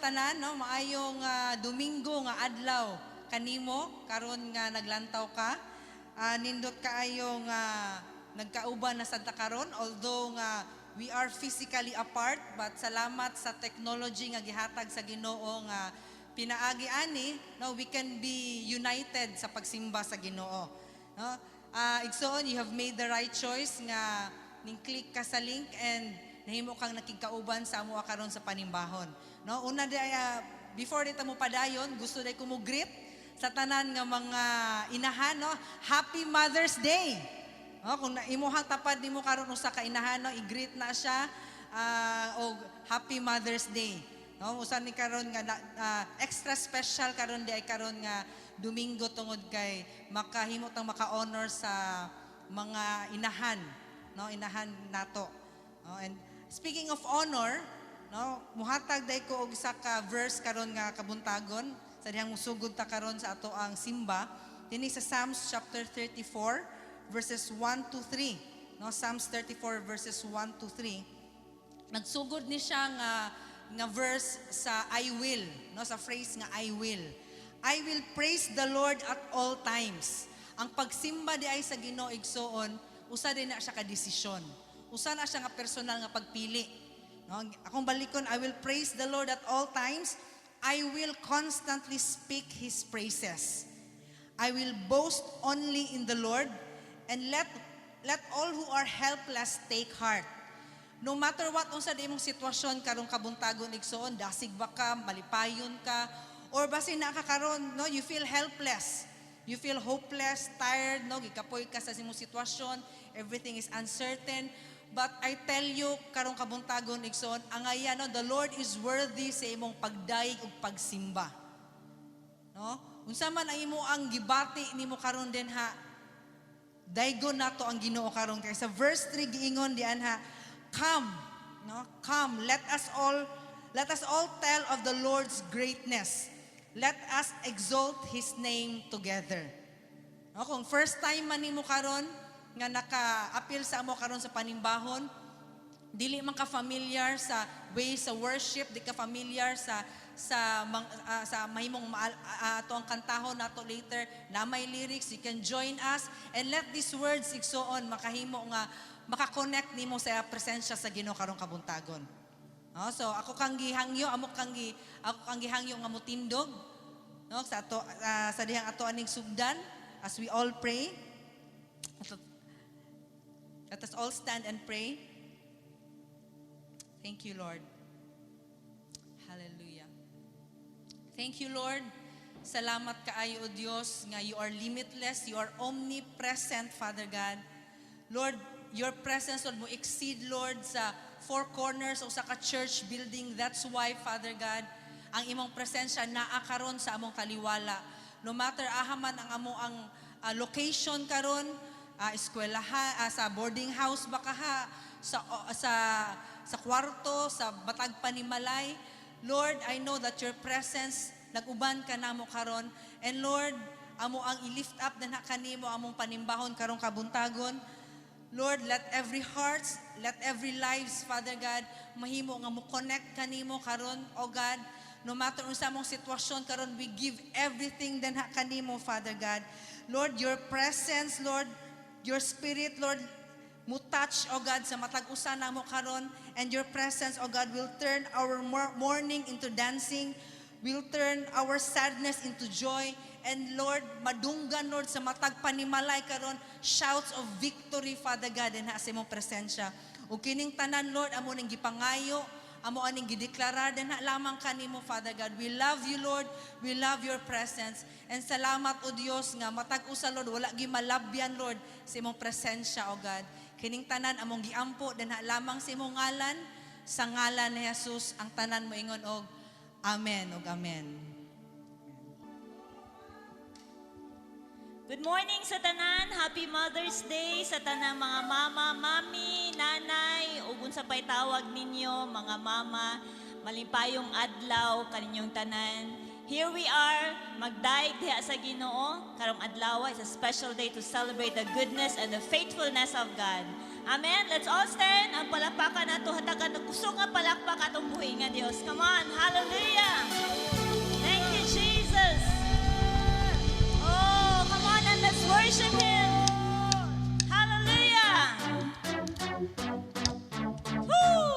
tanan, no? Maayong Domingo nga adlaw kanimo karon nga naglantaw ka. Nindot kaayo nga nagkauban na sad ta karon, although nga we are physically apart, but salamat sa technology nga gihatag sa Ginoo nga pinaagi ani, no, we can be united sa pagsimba sa Ginoo, no? Igsoon, you have made the right choice nga ning click ka sa link and nahimo kang nakigkauban sa amo karon sa panimbahon, no? Una di ay, before di ta mo padayon, gusto day ko mo greet sa tanan nga mga inahan, no? Happy Mother's Day! No, kung na, imuhang tapad nimo karon usa ka inahan, no, i-greet na siya og Happy Mother's Day. No, usa ni karon nga extra special karon di ay karon nga Domingo tungod kay makahimo tang maka-honor sa mga inahan, no, inahan nato. No, and speaking of honor, no, muhatag day ko og isa ka verse karon nga kabuntagon sa dihang musugod ta karon sa ato ang simba dinhi sa Psalms chapter 34 verses 1 to 3. No, Psalms 34 verses 1 to 3. Nagsugod ni siya nga verse sa "I will," no, sa phrase nga "I will." I will praise the Lord at all times. Ang pagsimba di ay sa Ginoo, igsoon, usa din na siya ka desisyon. Usa na siya nga personal nga pagpili. No, akong balikon, I will praise the Lord at all times. I will constantly speak his praises. I will boast only in the Lord, and let all who are helpless take heart. No matter what unsa di imong sitwasyon karong kabuntagon, igsoon, dasig ba ka, malipayon ka, or basin naa ka karon, no, you feel helpless. You feel hopeless, tired, no, gikapoy ka sa imong sitwasyon, everything is uncertain. But I tell you, karong kabuntagon, igsoon, ang aya, no, the Lord is worthy sa imong pagdayeg ug pagsimba. No? Unsa man ang imo ang gibati nimo karon din ha, daygon nato ang Ginoo karon kay sa verse 3 giingon dian ha, "Come," no? "Come, let us all tell of the Lord's greatness. Let us exalt his name together." No, kung first time man nimo karon nga naka-apil sa amo karon sa panimbahon, dili man ka familiar sa way sa worship, di ka familiar sa mahimong ato ang kantahon nato later na may lyrics, you can join us and let these words, igsoon, makahimo nga maka-connect nimo sa presensya sa Ginoo karong kabuntagon. No, so ako kang gihangyo, amo kang gi ako kang gihangyo nga mutindog, no, sa ato sa dihang ato aning sugdan as we all pray. Let us all stand and pray. Thank you, Lord. Hallelujah. Thank you, Lord. Salamat kaayo, O Dios, nga you are limitless, you are omnipresent, Father God. Lord, your presence, Lord, mo exceed, Lord, sa four corners o sa ka-church building. That's why, Father God, ang imong presensya naa karon sa among taliwala. No matter aha man ang amo ang location karon, eskwelaha, sa boarding house ba ka ha, sa kwarto, sa batag panimalay. Lord, I know that your presence nag-uban ka namo karon. And Lord, amo ang i-lift up na kanimo among panimbahon karong kabuntagon. Lord, let every hearts, let every lives, Father God, mahimo nga mo connect kanimo karon, O God. No matter unsa among sitwasyon karon, we give everything then ha kanimo, Father God. Lord, your presence, Lord, your spirit, Lord, mo touch, O God, sa matag usa namo karon, and your presence, O God, will turn our mourning into dancing, will turn our sadness into joy, and Lord, madunggan, Lord, sa matag panimalay karon, shouts of victory, Father God, and sa imong presensya. Ug kining tanan, Lord, amo ning gipangayo, amo aning gideklarar din ha lamang kanimo, Father God. We love you, Lord. We love your presence. And salamat, O Dios, nga matag usa, Lord, wala gi malabyan, Lord, sa imong presensya, O God. Kining tanan among giampo din ha lamang sa imong ngalan, sa ngalan ni Jesus, ang tanan moingon og amen ug amen. Good morning sa tanan. Happy Mother's Day sa tanang mga mama, mami, nanay, ug unsa pay tawag ninyo, mga mama. Malimpayong adlaw kaninyong tanan. Here we are, magdayeg diha sa Ginoo. Karong adlaw is a special day to celebrate the goodness and the faithfulness of God. Amen. Let's all stand. Ang palakpakan nato, hatagan ng kusog nga palakpak atong buhi nga Dios. Come on. Hallelujah. Thank you, Jesus. Oh, come on and let's worship Him. Hallelujah. Woo!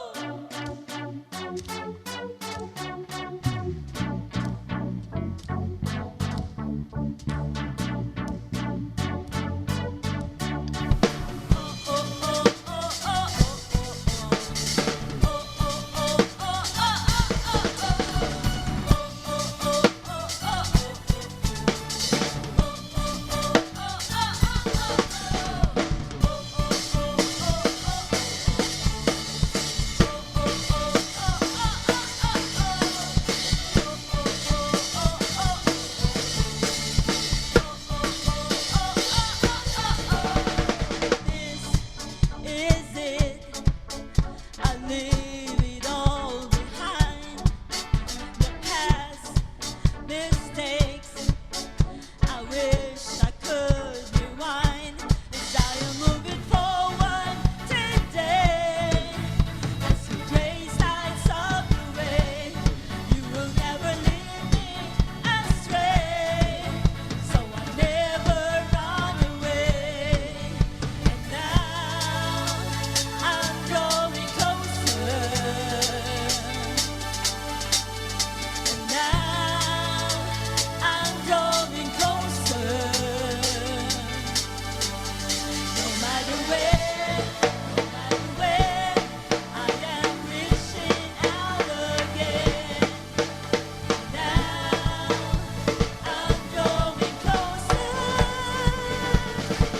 Oh, oh, oh. This is it. I leave it all behind. The past mistakes. I wish I could rewind as I am moving forward today. As your grace lights up the way, you will never lead me astray. So I never run away. And now I'm drawing closer. And now I'm drawing closer. No matter where, no matter where, I am reaching out again. Now I'm drawing closer.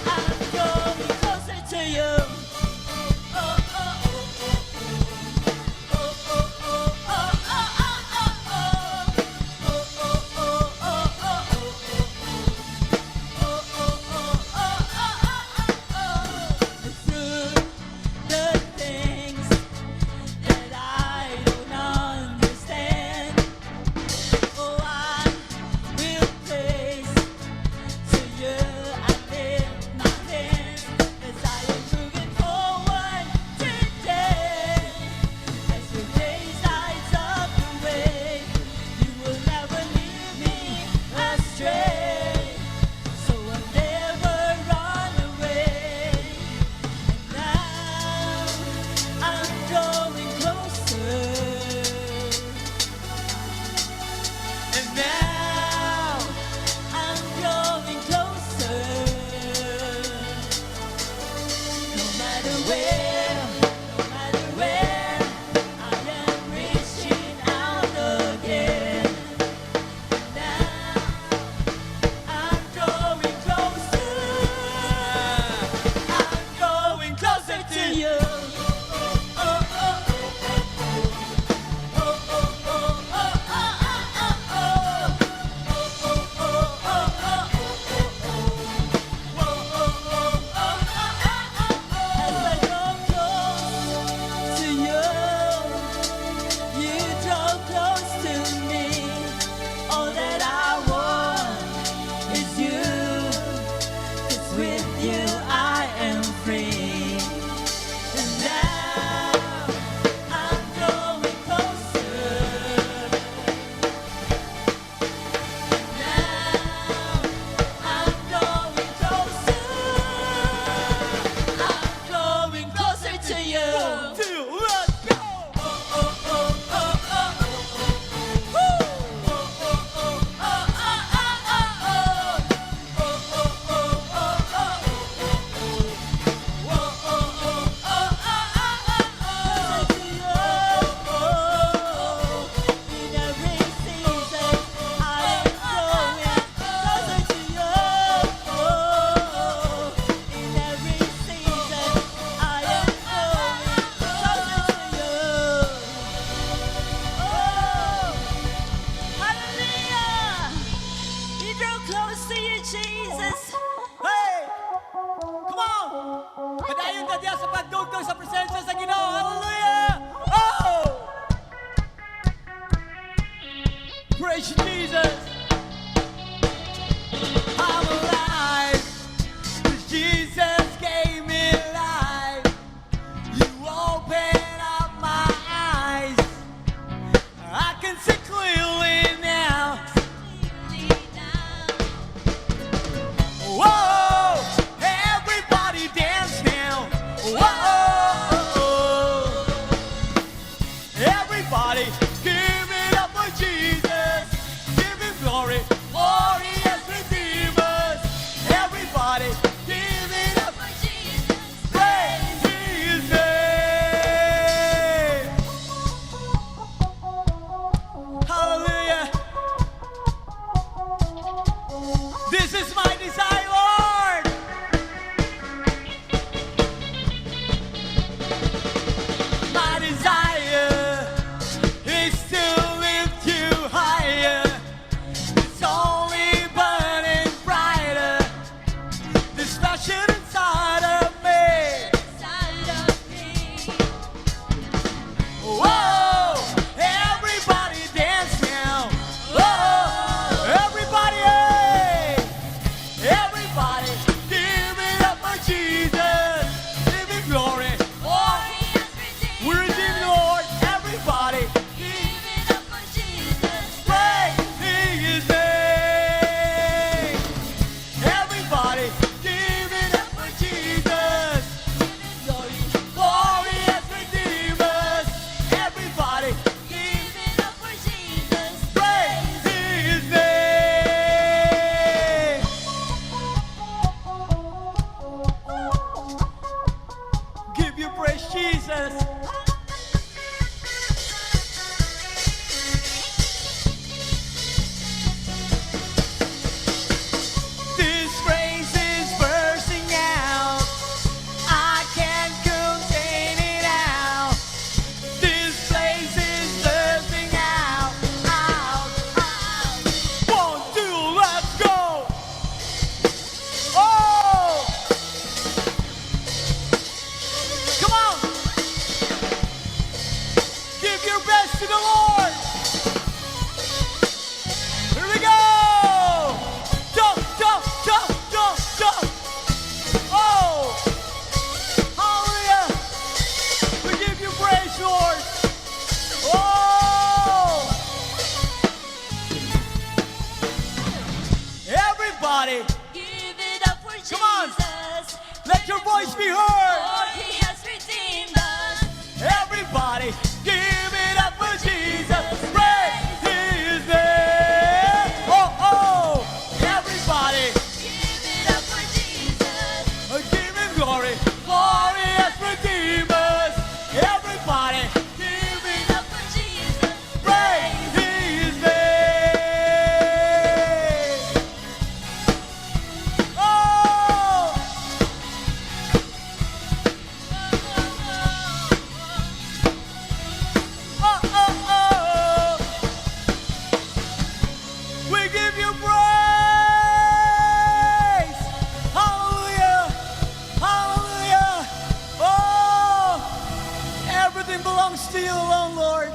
I'm drawing closer to you. Oh oh oh oh oh oh oh oh oh oh oh oh oh oh oh oh oh oh oh. Through the things that I don't understand, oh, I will praise to you. I lift my hands as I am moving forward today. As your grace lights up the way, you will never leave me astray. So I'll never run away. And now I'm drawing closer. And now I'm drawing closer. No matter where, no matter where, I am reaching out again. Now I'm drawing closer. I'm drawing closer to you. Oh, oh, oh, oh, oh, oh, oh, oh, oh, oh, oh, oh, oh, oh, oh, oh. As I draw close to you, you draw close to me. All that I want is you. 'Cause with you I am free. And now I'm drawing closer. Now I'm drawing closer. I'm drawing closer to you. One, two, let's go! Oh, oh, oh, oh, oh, oh. Oh, oh, oh, oh, oh, oh, oh, oh. Oh, oh, oh, oh, oh, oh. Oh, oh, oh, oh, oh, oh, oh. Closer to you. Oh, in every season, I am growing closer to you. Oh, in every season, I am growing closer to you. Oh, hallelujah! We draw close to you, Jesus. Hey! Come on! Padayon ta diya sa pagdugtong sa presensya sa Ginoo. Hallelujah! Oh! Praise Jesus! I'm alive 'cause Jesus gave me life. Everybody, Give it up for Come on. Jesus. Let your voice be heard. For he has redeemed us. Everybody, give it up for Jesus. Praise His name. Oh. Everybody, Give it up for Jesus. Give Him glory. For He has redeemed us. Everybody, give it Give it up for Jesus.. Praise His name. Oh! Oh. We give you praise. Hallelujah. Hallelujah. Oh, everything belongs to you alone, Lord.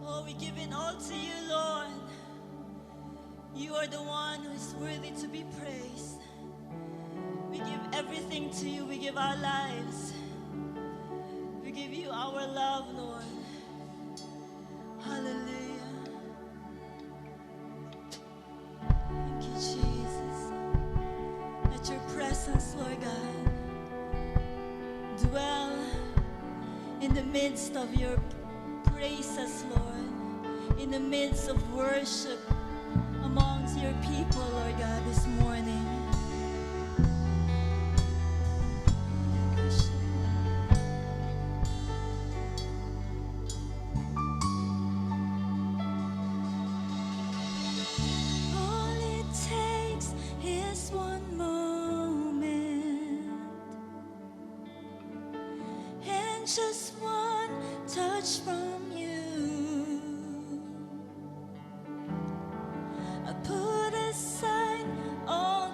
Oh, we give it all to you, Lord. You are the one who is worthy to be praised. We give everything to you. We give our lives. We give you our love, Lord. Hallelujah. Thank you, Jesus. Let your presence, Lord God, dwell in the midst of your praises, Lord, in the midst of worship amongst your people, Lord God, this morning. All it takes is one moment and just one touch from you. I put aside all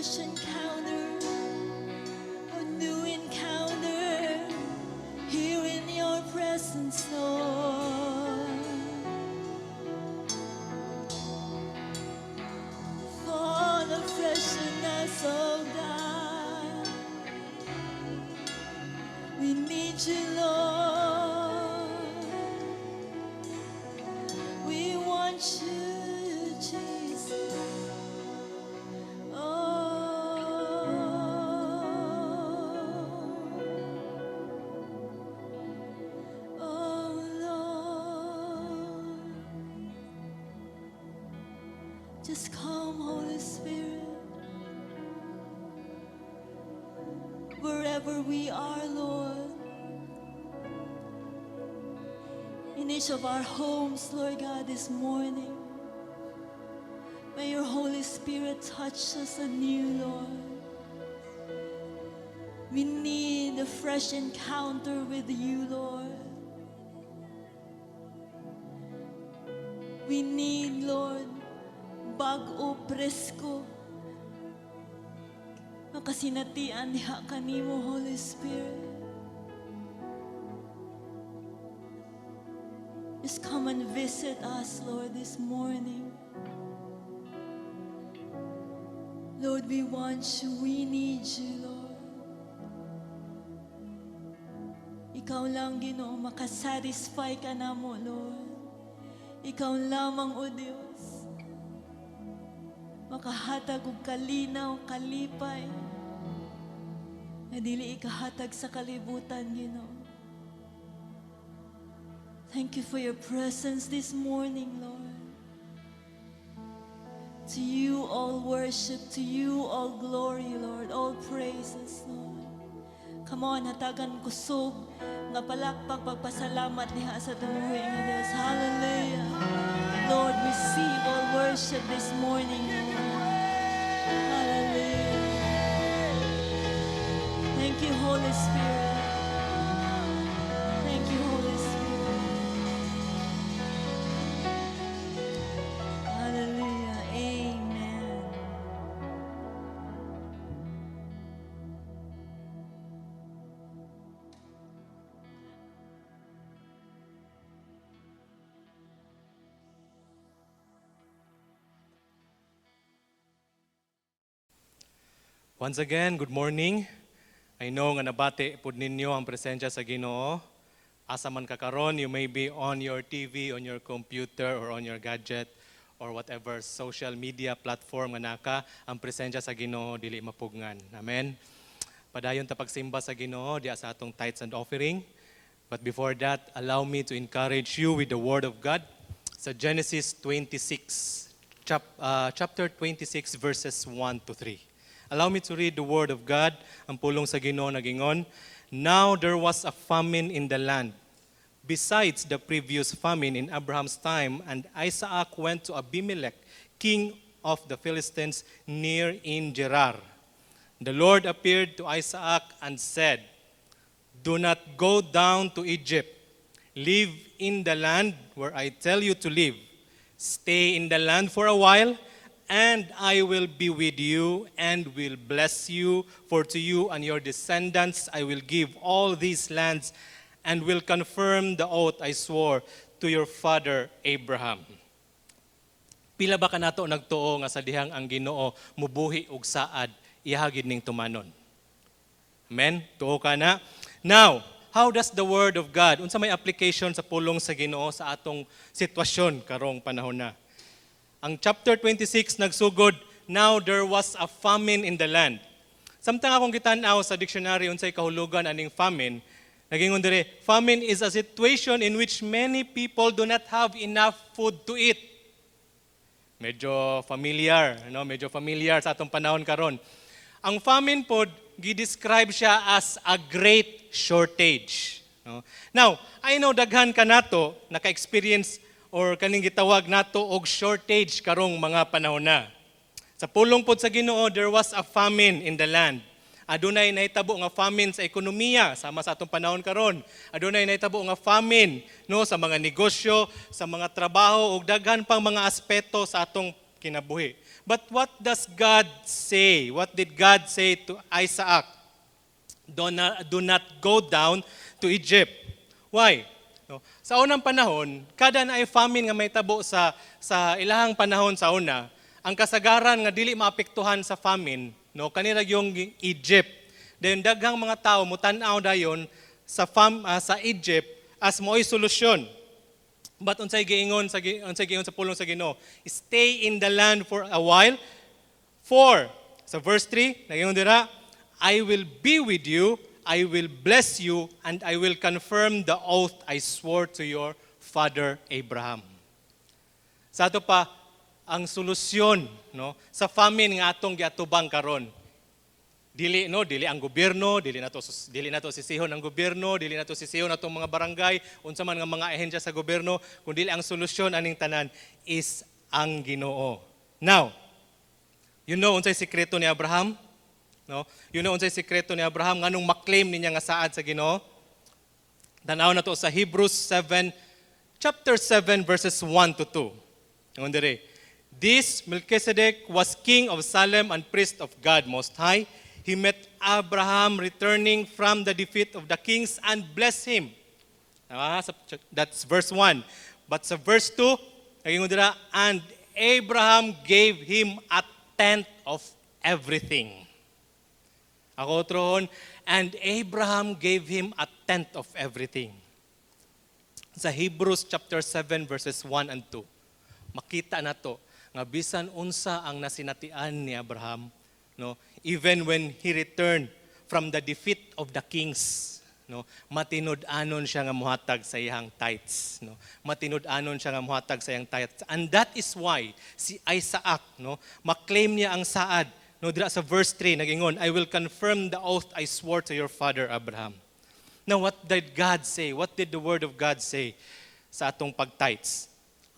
Fresh encounter, a new encounter here in your presence, Lord. Fall afresh on us, oh God. We need you, Lord. We want you, Jesus. Oh, Lord. Just come, Holy Spirit. Wherever we are, Lord. In each of our homes, Lord God, this morning. May your Holy Spirit touch us anew, Lord. We need a fresh encounter with you, Lord. We need, Lord, bag-o, presko. Nga kasinatian diha kanimo, Holy Spirit. Just come and visit us, Lord, this morning. Lord, we want you. We need you, Lord. Ikaw lang, Ginoo, makasatisfy ka namo, Lord. Ikaw lamang, O Diyos, makahatag og kalinaw, kalipay, na dili ikahatag sa kalibutan, Ginoo. Thank you for your presence this morning, Lord. To you all worship, to you all glory, Lord, all praises, Lord. Come on, hatagan kusog nga palakpak pagpasalamat diha sa tumuhi nga Dios. Hallelujah. Lord, receive all worship this morning, Lord. Hallelujah. Thank you, Holy Spirit. Thank you, Holy Spirit. Hallelujah. Amen. Once again, good morning. I know nga nabati pud ninyo ang presensya sa Ginoo. Asa man ka karon, you may be on your TV, on your computer, or on your gadget, or whatever social media platform nga naka, ang presensya sa Ginoo dili mapugngan. Amen. Padayon ta pagsimba sa Ginoo diha sa atong tithes and offering. But before that, allow me to encourage you with the Word of God sa Genesis 26, chapter 26, verses 1 to 3. Allow me to read the Word of God. Ang pulong sa Ginoo nagingon, "Now there was a famine in the land, besides the previous famine in Abraham's time, and Isaac went to Abimelech, king of the Philistines, near in Gerar. The Lord appeared to Isaac and said, 'Do not go down to Egypt. Live in the land where I tell you to live. Stay in the land for a while, and I will be with you and will bless you, for to you and your descendants I will give all these lands and will confirm the oath I swore to your father Abraham.'" Pila ba kanato nagtuo nga sa dihang ang Ginoo mubuhi og saad, iha gyud ning tumanon? Amen? Tuo ka na? Now, how does the Word of God, unsa may application sa pulong sa Ginoo sa atong sitwasyon karong panahon na? Ang chapter 26 nagsugod, "Now there was a famine in the land." Samtang akong gitan-aw sa dictionary unsay kahulugan aning famine, nagingon dire, famine is a situation in which many people do not have enough food to eat. Medyo familiar, no? Medyo familiar sa atong panahon karon. Ang famine pod gi-describe siya as a great shortage, no? Now, I know daghan kanato naka-experience or kaning gitawag nato og shortage karong mga panahon na. Sa pulong pod sa Ginoo, there was a famine in the land. Adunay nahitabo nga famine sa ekonomiya sama sa atong panahon karon. Adunay nahitabo nga famine, no, sa mga negosyo, sa mga trabaho ug daghan pang mga aspeto sa atong kinabuhi. But what does God say? What did God say to Isaac? Do not go down to Egypt. Why? No? Sa unang panahon, kada naay famine nga mahitabo sa ilahang panahon sa una, ang kasagaran nga dili maapektuhan sa famine, no, kanila yung Egypt. Then daghang mga tao mutan-aw dayon sa Egypt as mo'y solusyon. But unsay giingon sa pulong sa Ginoo? Stay in the land for a while. For sa verse 3, nagingon dira, "I will be with you, I will bless you, and I will confirm the oath I swore to your father Abraham." Sa ato pa, ang solusyon, no, sa famine nga atong giatubang karon, dili, no, dili ang gobyerno, dili nato sisihon ang gobyerno, dili nato sisihon atong mga barangay, unsa man nga mga ahensya sa gobyerno, kun dili ang solusyon aning tanan is ang Ginoo. Now, you know unsay sikreto ni Abraham? No? You know unsay sikreto ni Abraham nganong maklaim niya nga saad sa Ginoo? Tan-aw nato sa Hebrews 7, chapter 7 verses 1 to 2. Ingon diri, "This Melchizedek was king of Salem and priest of God Most High. He met Abraham returning from the defeat of the kings and blessed him." Ah, that's verse 1. But sa verse 2, naging dira, "And Abraham gave him a tenth of everything." Ako trohon, "And Abraham gave him a tenth of everything." Sa Hebrews chapter 7 verses 1 and 2, makita nato nga bisan unsa ang nasinatian ni Abraham, no, even when he returned from the defeat of the kings, no, matinud-anon siya nga muhatag sa iyang tithes, no? Matinud-anon siya nga muhatag sa iyang tithes. And that is why si Isaac, no, maklaim niya ang saad, no, dira sa verse 3 nagingon, "I will confirm the oath I swore to your father Abraham." Now, what did God say? What did the word of God say sa atong pagtithes?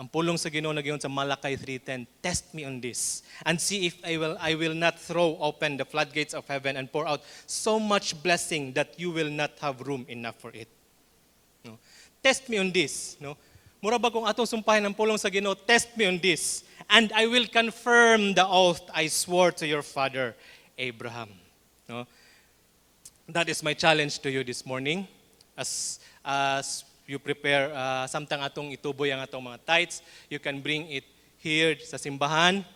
Ang pulong sa Ginoo nagingon sa Malachi 3:10, "Test me on this and see if I will not throw open the floodgates of heaven and pour out so much blessing that you will not have room enough for it." No? Test me on this, no? Mura ba kung atong sumpahin ang pulong sa Ginoo, "Test me on this and I will confirm the oath I swore to your father Abraham." No? That is my challenge to you this morning as you prepare, samtang atong ituboy ang atong mga tithes. You can bring it here sa simbahan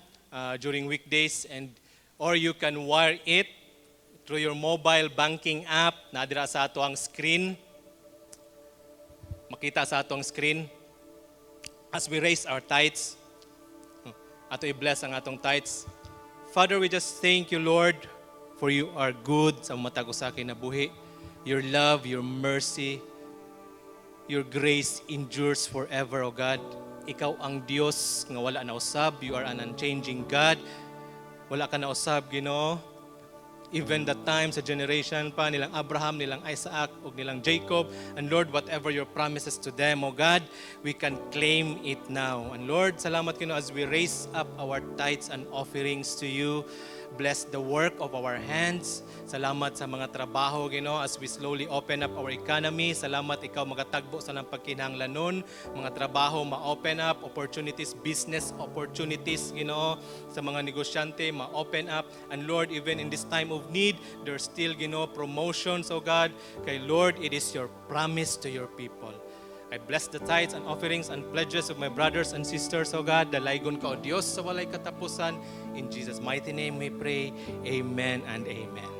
during weekdays and or you can wire it through your mobile banking app na dira sa ato ang screen, makita sa atong screen. As we raise our tithes, ato i-bless ang atong tithes. Father, we just thank you, Lord, for you are good sa matag usa kinabuhi. Your love, your mercy, your grace endures forever, O God. Ikaw ang Dios nga wala na usab. You are an unchanging God. Wala ka na usab, Ginoo. Even the time sa generation pa nilang Abraham, nilang Isaac, ug nilang Jacob. And Lord, whatever your promises to them, O God, we can claim it now. And Lord, salamat, Ginoo, as we raise up our tithes and offerings to you. Bless the work of our hands. Salamat sa mga trabaho, Ginoo, as we slowly open up our economy. Salamat, ikaw magatagbo sa nang pagkinahanglanon. Mga trabaho ma-open up, opportunities, business opportunities, Ginoo, sa mga negosyante ma-open up. And Lord, even in this time of need, there's still, Ginoo, promotions, O God. Kay Lord, it is your promise to your people. I bless the tithes and offerings and pledges of my brothers and sisters, O God. Dalaygon ka, O Dios, sa walay katapusan. In Jesus' mighty name we pray. Amen and amen.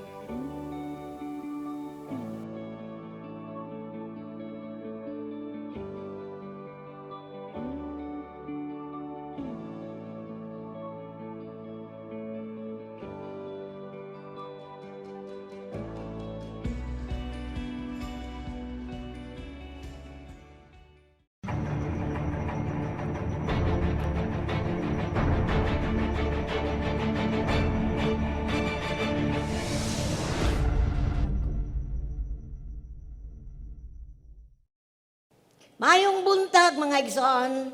Maayong buntag, mga igsoon,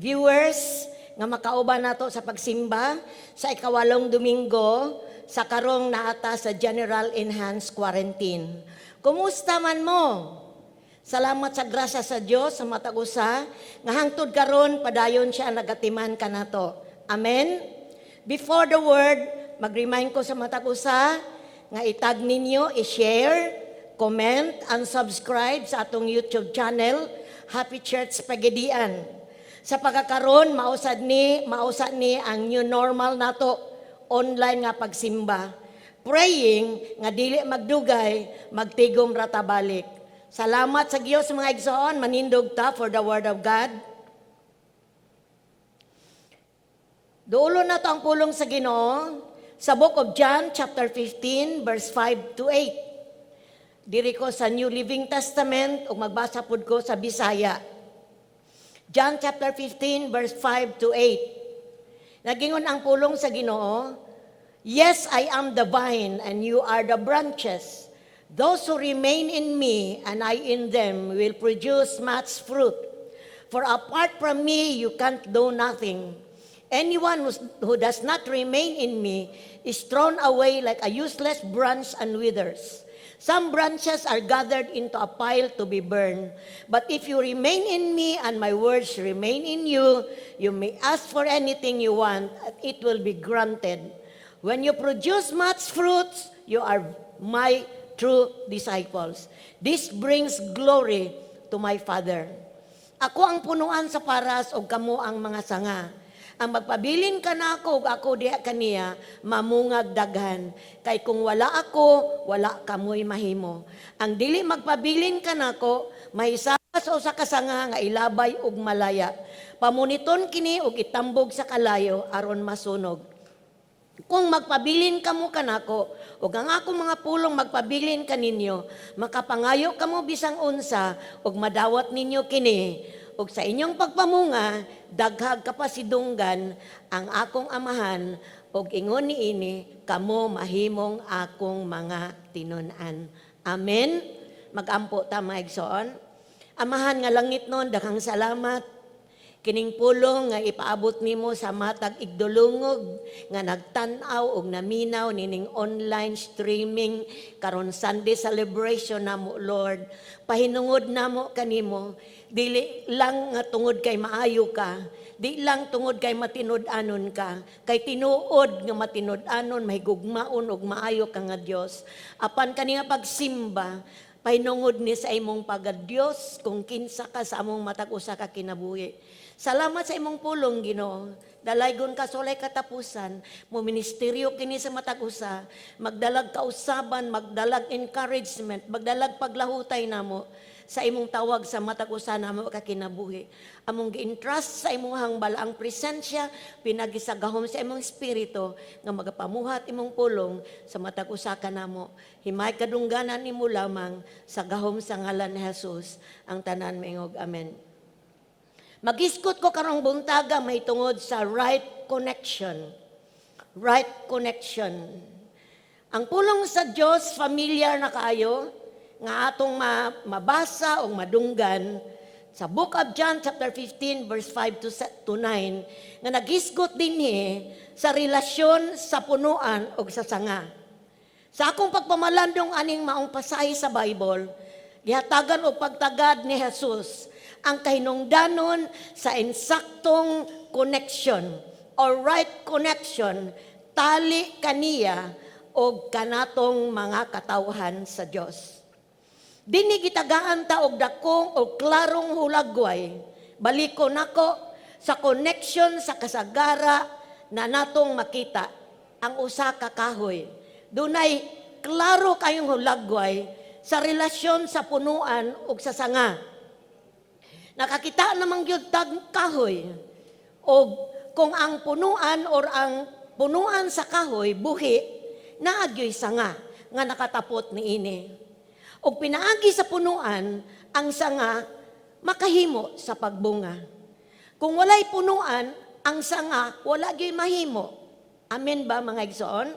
viewers nga makauban nato sa pagsimba sa 8 Domingo sa karong naata sa General Enhanced Quarantine. Kumusta man mo? Salamat sa grasya sa Dios sa matag usa nga hangtod karon padayon siya nagatiman kanato. Amen? Before the word, mag-remind ko sa matag usa nga itag ninyo, i-share, comment, and subscribe sa atong YouTube channel, Happy Church Pagadian. Sa pagkakaron, mausa ni ang new normal nato, online nga pagsimba. Praying nga dili magdugay, magtigom ra ta balik. Salamat sa Dios, mga igsoon, manindog ta for the word of God. Duolo na to ang pulong sa Ginoo sa Book of John chapter 15 verse 5 to 8. Diri ko sa New Living Testament ug magbasa pud ko sa Bisaya. John chapter 15 verse 5 to 8. Nagingon ang pulong sa Ginoo, "Yes, I am the vine and you are the branches. Those who remain in me and I in them will produce much fruit. For apart from me, you can't do nothing. Anyone who does not remain in me is thrown away like a useless branch and withers. Some branches are gathered into a pile to be burned. But if you remain in me and my words remain in you, you may ask for anything you want, and it will be granted. When you produce much fruits, you are my true disciples. This brings glory to my Father. Ako ang punuan sa paras ug kamo ang mga sanga. Ang magpabilin kanako ug ako diha kaniya, mamungag daghan. Kay kung wala ako, wala kamoy mahimo. Ang dili magpabilin kanako, mahisaba sa usa ka sanga nga ilabay ug malaya. Pamuniton kini ug itambog sa kalayo aron masunog. Kung magpabilin kamo kanako, ug ang akong mga pulong magpabilin kaninyo, makapangayo kamo bisang unsa, ug madawat ninyo kini. Ug sa inyong pagpamunga, daghag kapasidunggan ang akong Amahan, ug ingon niini kamo mahimong akong mga tinun-an." Amen. Magampo ta, mga igsoon. Amahan nga langitnon, daghang salamat kining pulong nga ipaabot nimo sa matag igdulungog nga nagtan-aw og naminaw nining online streaming karon Sunday celebration namo. Lord, pahinungod namo kanimo, dili lang nga tungod kay maayo ka, di lang tungod kay matinud-anon ka, kay tinuod nga matinud-anon, mahigugmaon ug maayo ka nga Dios, apan kani nga pagsimba, pahinungod ni sa imong pagka-Dios kung kinsa ka sa among matag usa ka kinabuhi. Salamat sa imong pulong, Ginoo. Dalaygon ka sa walay katapusan, mo ministeryo kini sa matag usa, magdalag kausaban, magdalag encouragement, magdalag paglahutay namo sa imong tawag sa matag usa namo ka kinabuhi. Among gi-entrust sa imong balaang presensya, pinagi sa gahom sa imong Espiritu nga magapamuhat imong pulong sa matag usa ka namo. Himay kadungganan nimo lamang sa gahom sa ngalan ni Jesus. Ang tanan maingog, "Amen." Magisgot ko karong buntaga may tungod sa right connection. Right connection. Ang pulong sa Dios, familiar na kaayo nga atong mabasa o madunggan sa Book of John chapter 15 verse 5 to 9 nga nagisgot dinhi sa relasyon sa punuan og sa sanga. Sa akong pagpamalandong aning maong pasahe sa Bible, gihatagan og pagtagad ni Jesus ang kahinungdanon sa ensaktong connection or right connection tali kaniya og kanatong mga katawhan sa Dios. Dinhi gitagaan ta og dakong og klarong hulagway. Baliko nako sa connection sa kasagara na natong makita ang usa ka kahoy. Dunay klaro kayong hulagway sa relasyon sa punuan ug sa sanga. Nakakita namang gyud tag kahoy og kung ang punuan or ang punuan sa kahoy buhi, naa gyoy sanga nga nakatapot niini. Og pinaagi sa punuan, ang sanga makahimo sa pagbunga. Kung walay punuan, ang sanga wala gyoy mahimo. Amen ba, mga igsoon?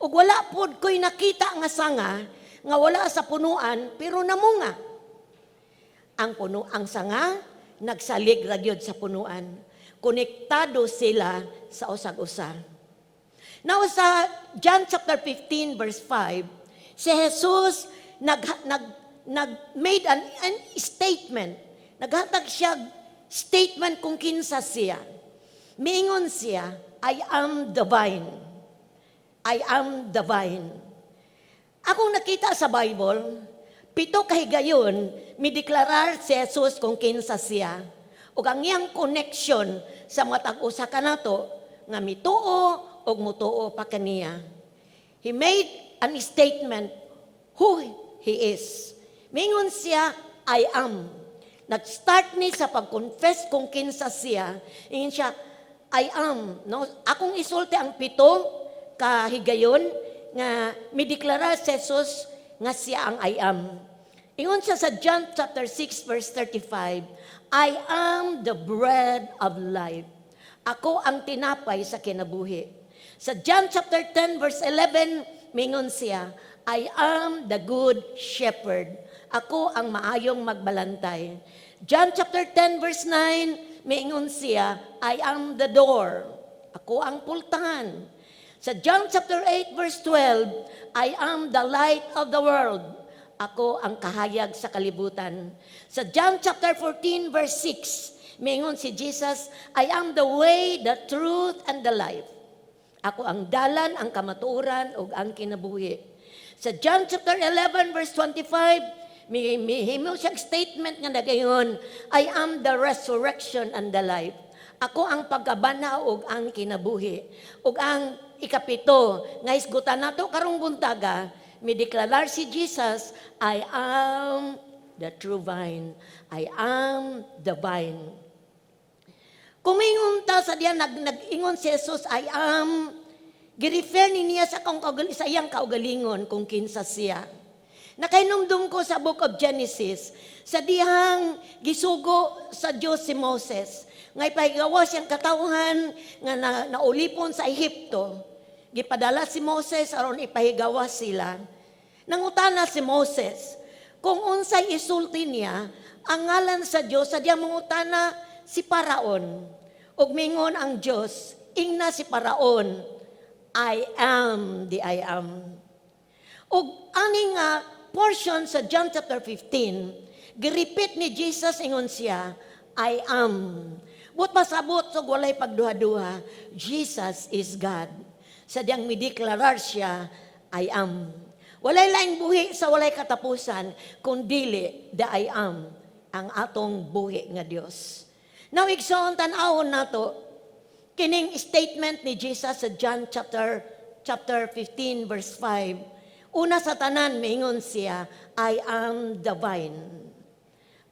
Ug wala pod ko'y nakita nga sanga nga wala sa punuan pero namunga. Ang sanga nagsalig ra gyud sa punuan. Konektado sila sa usag-usa. Now sa John chapter 15 verse 5, si Jesus nag nag nag made an statement. Naghatag siya statement kung kinsa siya. Miingon siya, "I am the vine. I am the vine." Akong nakita sa Bible, pito kahigayon, mideklarar si Jesus kung kinsa siya. Ug ang iyang connection sa matag usa kanato nga mituo og mutuo pa kaniya. He made an statement who he is. Mingon siya, "I am." Nag-start ni sa pag-confess kung kinsa siya. Ingon siya, "I am." No? Akong isulti ang pito kahigayon nga mideklara si Jesus nga siya ang I am. Ingon siya sa John chapter 6 verse 35, "I am the bread of life." Ako ang tinapay sa kinabuhi. Sa John chapter 10 verse 11, mingon siya, "I am the good shepherd." Ako ang maayong magbalantay. John chapter 10 verse 9, mingon siya, "I am the door." Ako ang pultahan. Sa John chapter 8 verse 12, "I am the light of the world." Ako ang kahayag sa kalibutan. Sa John chapter 14 verse 6, mingon si Jesus, "I am the way, the truth, and the life." Ako ang dalan, ang kamatuoran, ug ang kinabuhi. Sa John chapter 11 verse 25, may mihimo siyang statement nga nagaingon, "I am the resurrection and the life." Ako ang pagkabanhaw ug ang kinabuhi. Ug ang ikapito, nga hisgutan nato karong buntaga, mideklarar si Jesus, "I am the true vine. I am the vine." Kung ta sa diyan nag-ingon si Jesus, "I am," girefer ni niya sa iyang kaugalingon kung kinsa siya. Nakainumdum ko sa Book of Genesis, sa dihang gisugo sa Diyos si Moses, nga ipahigawas siyang katawhan nga naulipon sa Ehipto. Gipadala si Moses aron ipahigawas sila. Nangutana si Moses kung unsay isulti niya ang ngalan sa Dios sa diyang mangutana si Paraon. Ug mingon ang Dios, ingna si Paraon, "I am the I am." Ug ani nga portion sa John chapter 15, girepeat ni Jesus, ingon siya, "I am." But pasabot so walay pagduha-duha, Jesus is God. Sa diyang mideklarar siya, "I am." Walay laing buhi sa walay katapusan, kung dili the I am, ang atong buhi nga Dios. Now, igsoon, tan-awon nato, kining statement ni Jesus sa John chapter 15 verse 5. Una sa tanan, maingon siya, "I am the vine.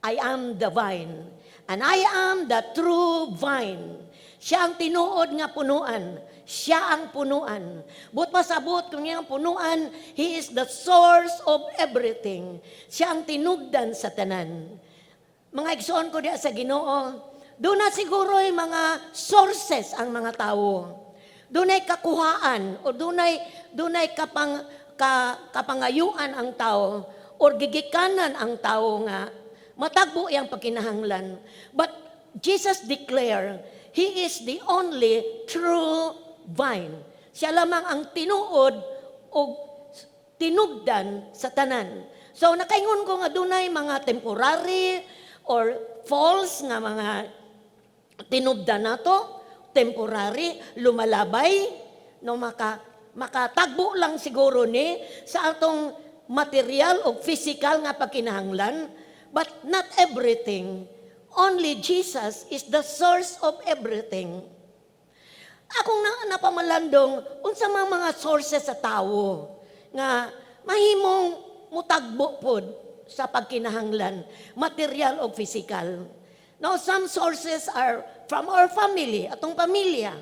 I am the vine. And I am the true vine." Siya ang tinuod nga punuan. Siya ang punuan. But pasabot kung iyang punuan, He is the source of everything. Siya ang tinubdan sa tanan. Mga igsoon ko diya sa Ginoo, duna siguro yung mga sources ang mga tao. Dunay kakuhaan o dunay kapangayuan ang tao or gigikanan ang tao nga matagbo iyang pagkinahanglan. But Jesus declare, He is the only true vine. Siya lamang ang tinuod o tinubdan sa tanan. So nakaingon ko nga dunay mga temporary or false nga mga tinubdan nato, temporary, lumalabay, no makatagbo lang siguro ni sa atong material o physical nga pagkinahanglan, but not everything. Only Jesus is the source of everything. Akong napamalandong unsa mga sources sa tawo nga mahimong mutagbo pod sa pagkinahanglan, material o physical. Now, some sources are from our family, atong pamilya,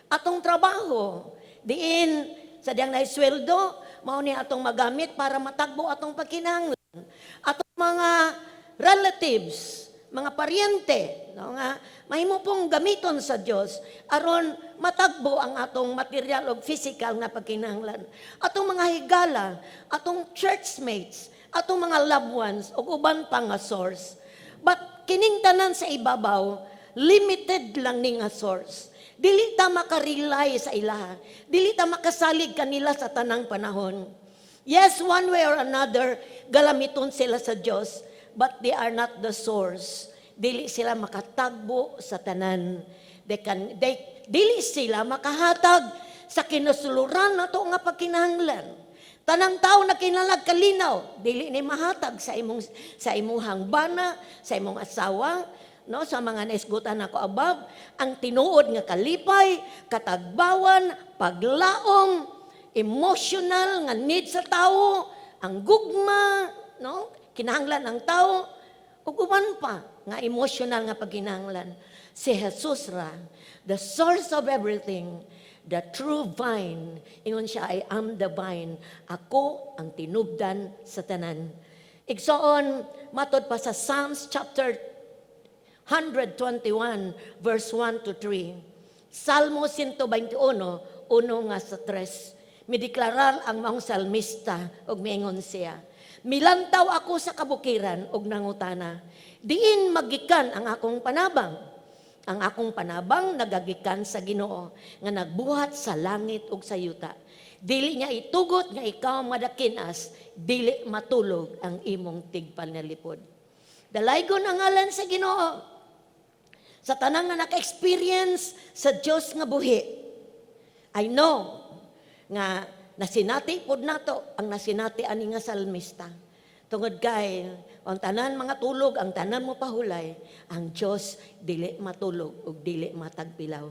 atong trabaho. Diin, sa diyang naisweldo, mao ni atong magamit para matagbo atong pagkinahanglan. Atong mga relatives, mga paryente, no, nga mahimo pong gamiton sa Dios aron matagbo ang atong material o physical nga pagkinahanglan. Atong mga higala, atong churchmates, atong mga loved ones ug uban pa nga source. But kining tanan sa ibabaw, limited lang ni nga source. Dili ta makarely sa ilaha. Dili ta makasalig kanila sa tanang panahon. Yes, one way or another, galamiton sila sa Dios, but they are not the source. Dili sila makatagbo sa tanan. They can, they, dili sila makahatag sa kinasuluran nato nga pagkinahanglan. Tanang tao na kinahanglan kalinaw, dili ni mahatag sa imong bana, sa imong asawa, no, sa mga naisgutan nako above, ang tinuod nga kalipay, katagbawan, paglaom, emotional nga need sa tao, ang gugma, no? Kinahanglan ang tao ug uban pa nga emotional nga pagkinahanglan. Si Jesus ra, the source of everything, the true vine. Ingon siya, "I am the vine." Ako ang tinubdan sa tanan. Igsoon, matod pa sa Psalms chapter 121 verse 1 to 3. Salmo 121, uno nga sa tres. Mideklarar ang maong salmista ug miingon siya, "Milantaw ako sa kabukiran ug nangutana, diin magikan ang akong panabang? Ang akong panabang nagagikan sa Ginoo nga nagbuhat sa langit ug sa yuta. Dili niya itugot nga ikaw madakinas, dili matulog ang imong tigpanalipod." Dalaygon ang ngalan sa Ginoo. Sa tanang nga naka-experience sa Dios nga buhi, I know nga nasinati pod nato ang nasinati ani nga salmista. Tungod kay ang tanan mga tulog, ang tanan mo pahulay, ang Dios dili matulog ug dili matagpilaw.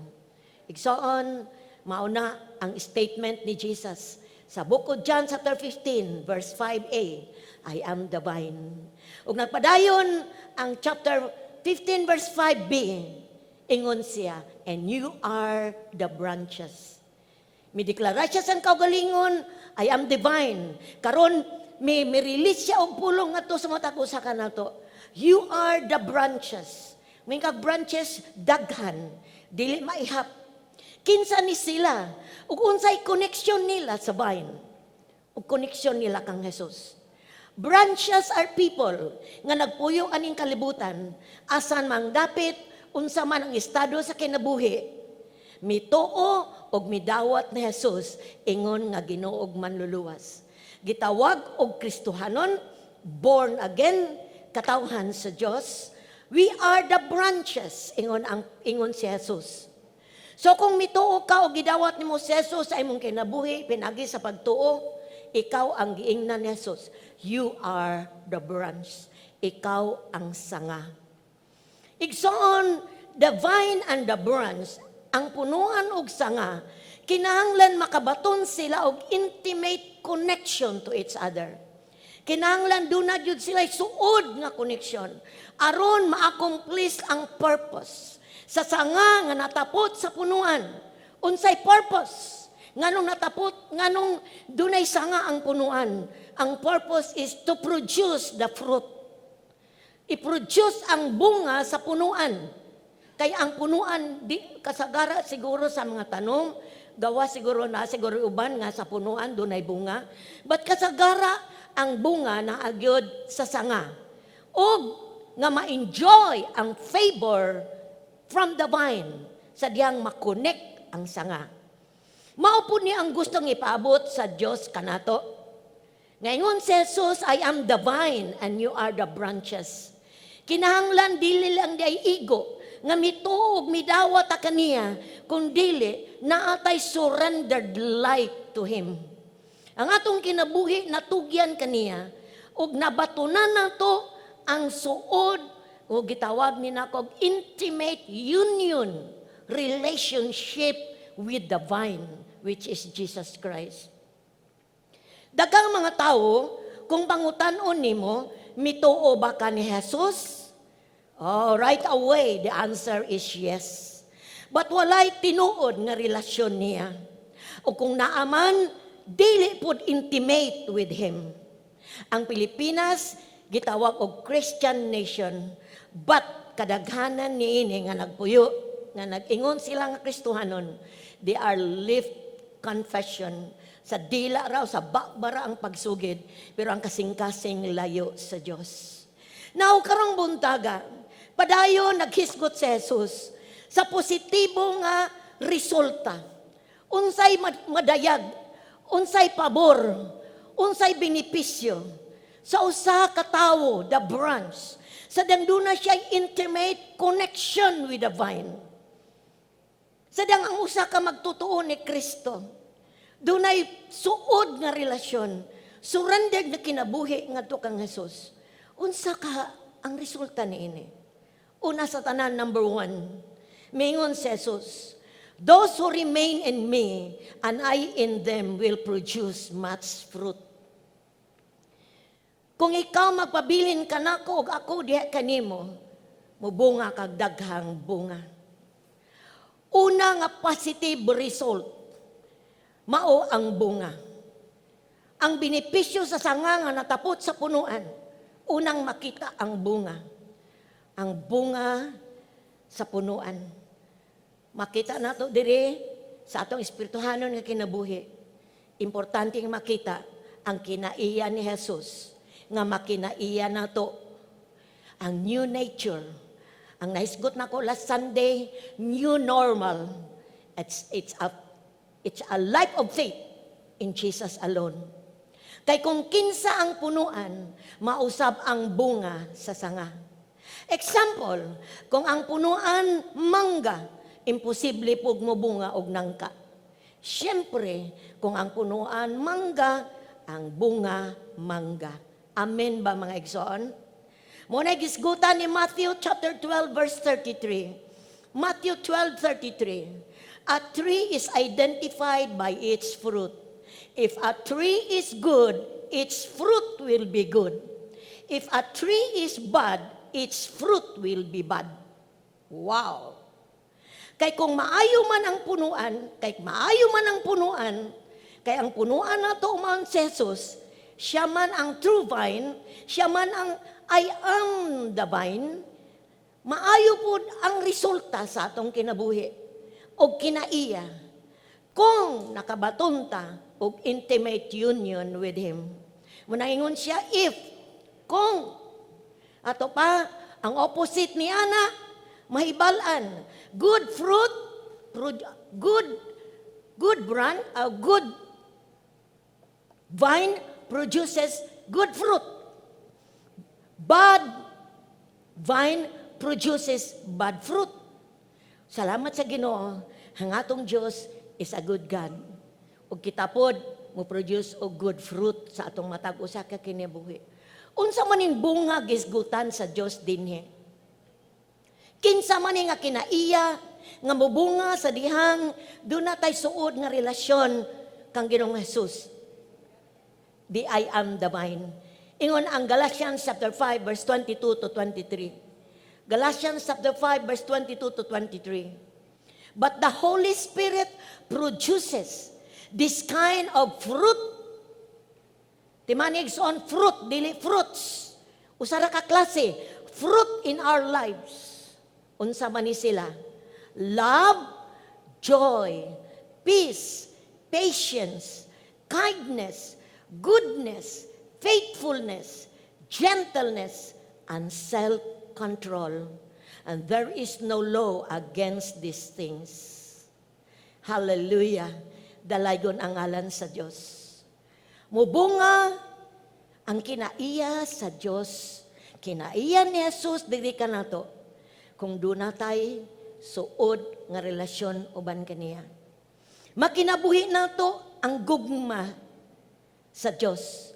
Igsoon, mauna ang statement ni Jesus sa Book of John chapter 15 verse 5a, "I am the vine." Ug nagpadayon ang chapter 15 verse 5b, ingon siya, "And you are the branches." Mideklara siya sa kaugalingon, "I am the vine." Karon mi release siya og pulong ngadto sa matag usa ka nato. "You are the branches." May kag branches daghan, dili maihap. Kinsa ni sila? Ug unsay connection nila sa vine? Ug connection nila kang Jesus? Branches are people nga nagpuyo aning kalibutan, asan mang dapit, unsa man ang estado sa kinabuhi. Mituo og midawat ni Jesus ingon nga Ginoo ug Manluluwas. Gitawag og Kristohanon, born again, katawhan sa Dios. We are the branches, ingon si Jesus. So kung mituo ka o gidawat nimo si Jesus sa imong kinabuhi pinagi sa pagtuo, ikaw ang giingnan ni Jesus. You are the branch. Ikaw ang sanga. Igsoon, the vine and the branch, ang punuan og sanga, kinahanglan makabaton sila og intimate connection to each other. Kinahanglan duna gyud sila suod nga connection aron ma-accomplish ang purpose sa sanga nga natapot sa punuan. Unsay purpose? Nganong natapot, nganong dunay sanga ang punuan? Ang purpose is to produce the fruit. I-produce ang bunga sa punuan. Kay ang punuan, di, kasagara siguro sa mga tanom, gawa siguro na, siguro uban nga sa punuan, dunay bunga. But kasagara, ang bunga na agyod sa sanga. Og nga ma-enjoy ang favor from the vine sa diyang makonek ang sanga. Mao po ni ang gustong ipaabot sa Dios kanato. Ngayon si Jesus, "I am the vine and you are the branches." Kinahanglan dili lang di ay igo nga mituo og midawat ta kaniya, kun dili naatay surrendered life to Him. Ang atong kinabuhi natugyan kaniya ug nabatunan nato ang suod o gitawag ni nako og intimate union relationship with the vine, which is Jesus Christ. Daghang mga tao, kung pangutan-on nimo, "Mituo ba ka ni Jesus?" Oh, right away, the answer is yes. But walay tinuod nga relasyon niya. O kung naaman, dili pud intimate with Him. Ang Pilipinas, gitawag og Christian nation, but kadaghanan niini nga nagpuyo, nga nag-ingon sila nga Kristohanon, they are lip confession. Sa dila raw, sa bakbara ang pagsugid, pero ang kasing-kasing layo sa Diyos. Now, karong buntaga, padayon naghisgot si Jesus sa positibo nga resulta. Unsay madayag, unsay pabor, unsay benepisyo sa usa ka tawo, the branch, sa dang duna siya intimate connection with the vine. Sadang ang usa ka magtotoo ni Kristo, dunay suod nga relasyon, surrendered na kinabuhi ngadto kang Jesus. Unsa ka ang resulta niini? Una sa tanan, number one, mingon si Jesus, "Those who remain in me and I in them will produce much fruit." Kung ikaw magpabilin kanako ug ako diha kanimo, mubunga kag daghang bunga. Una nga positive result, mao ang bunga. Ang benepisyo sa sanga nga natapot sa punuan, unang makita ang bunga. Ang bunga sa punuan. Makita nato diri sa atong espirituhanon nga kinabuhi. Importante nga makita ang kinaiya ni Jesus nga makinaiya nato ang new nature. Ang nahisgot nako last Sunday, new normal. It's a life of faith in Jesus alone. Kay kung kinsa ang punuan, mausab ang bunga sa sanga. Example, kung ang punuan mangga, imposible pug mo bunga og nangka. Siyempre, kung ang punuan mangga, ang bunga mangga. Amen ba, mga igsoon? Mao na gisgutan ni Matthew chapter 12 verse 33. Matthew 12:33. "A tree is identified by its fruit. If a tree is good, its fruit will be good. If a tree is bad, its fruit will be bad." Wow! Kay kung maayo man ang punuan, kay maayo man ang punuan, kay ang punuan nato man si Jesus, siya man ang true vine, siya man ang "I am the vine," maayo pud ang resulta sa atong kinabuhi o kinaiya kung nakabaton ta og intimate union with Him. Munaingon siya, if, kung, ato pa, ang opposite ni ana, mahibal-an, good fruit, good brand, a good vine produces good fruit. Bad vine produces bad fruit. Salamat sa Ginoo, ang atong Dios is a good God. Ug kita pod mo produce og good fruit sa atong matag usa ka kinabuhi. Unsa man ning bunga gisgutan sa Dios dinhi? Kinsa man ni nga kinaiya nga mobunga sa dihang duna tay suod nga relasyon kang Ginoong Jesus? The "I am the vine." Ingon ang Galatians chapter 5 verse 22 to 23. Galatians chapter 5 verse 22 to 23. "But the Holy Spirit produces this kind of fruit." Timan-i, igsoon, fruit, dili fruits. Usa ra ka klase, fruit in our lives. Unsa man ni sila? Love, joy, peace, patience, kindness, goodness, faithfulness, gentleness, and self-control. And there is no law against these things. Hallelujah. Dalaygon ang ngalan sa Diyos. Mubunga ang kinaiya sa Diyos. Kinaiya ni Jesus diri kanato. Kung duna tay suod nga relasyon uban kaniya. Makinabuhi nato ang gugma sa Diyos.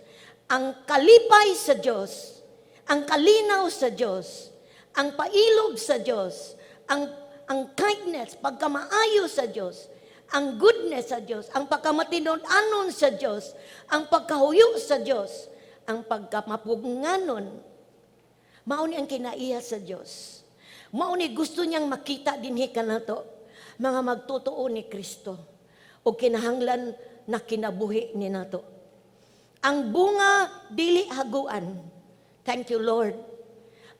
Ang kalipay sa Diyos, ang kalinaw sa Diyos, ang pailog sa Diyos, ang kindness, pagkamaayo sa Diyos, ang goodness sa Diyos, ang pagkamatinud-anon sa Diyos, ang pagkahuyo sa Diyos, ang pagkamapugnganon. Mao ni ang kinaiya sa Diyos. Mao ni gusto niyang makita dinhi kanato, mga magtotoo ni Kristo, o kinahanglan na kinabuhi ni nato. Ang bunga dili haguan. Thank you, Lord.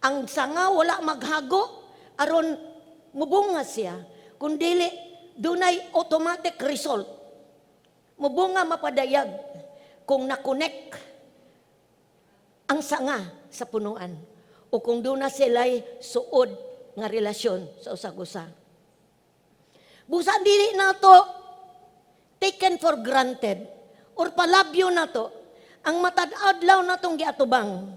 Ang sanga wala maghago aron mubunga siya. Kung dili dunay automatic result. Mubunga mapadayag kung na-connect ang sanga sa punuan o kung duna sila'y suod nga relasyon sa usag-usa. Busa dili nato taken for granted or palabyo nato ang matag adlaw natong giatubang.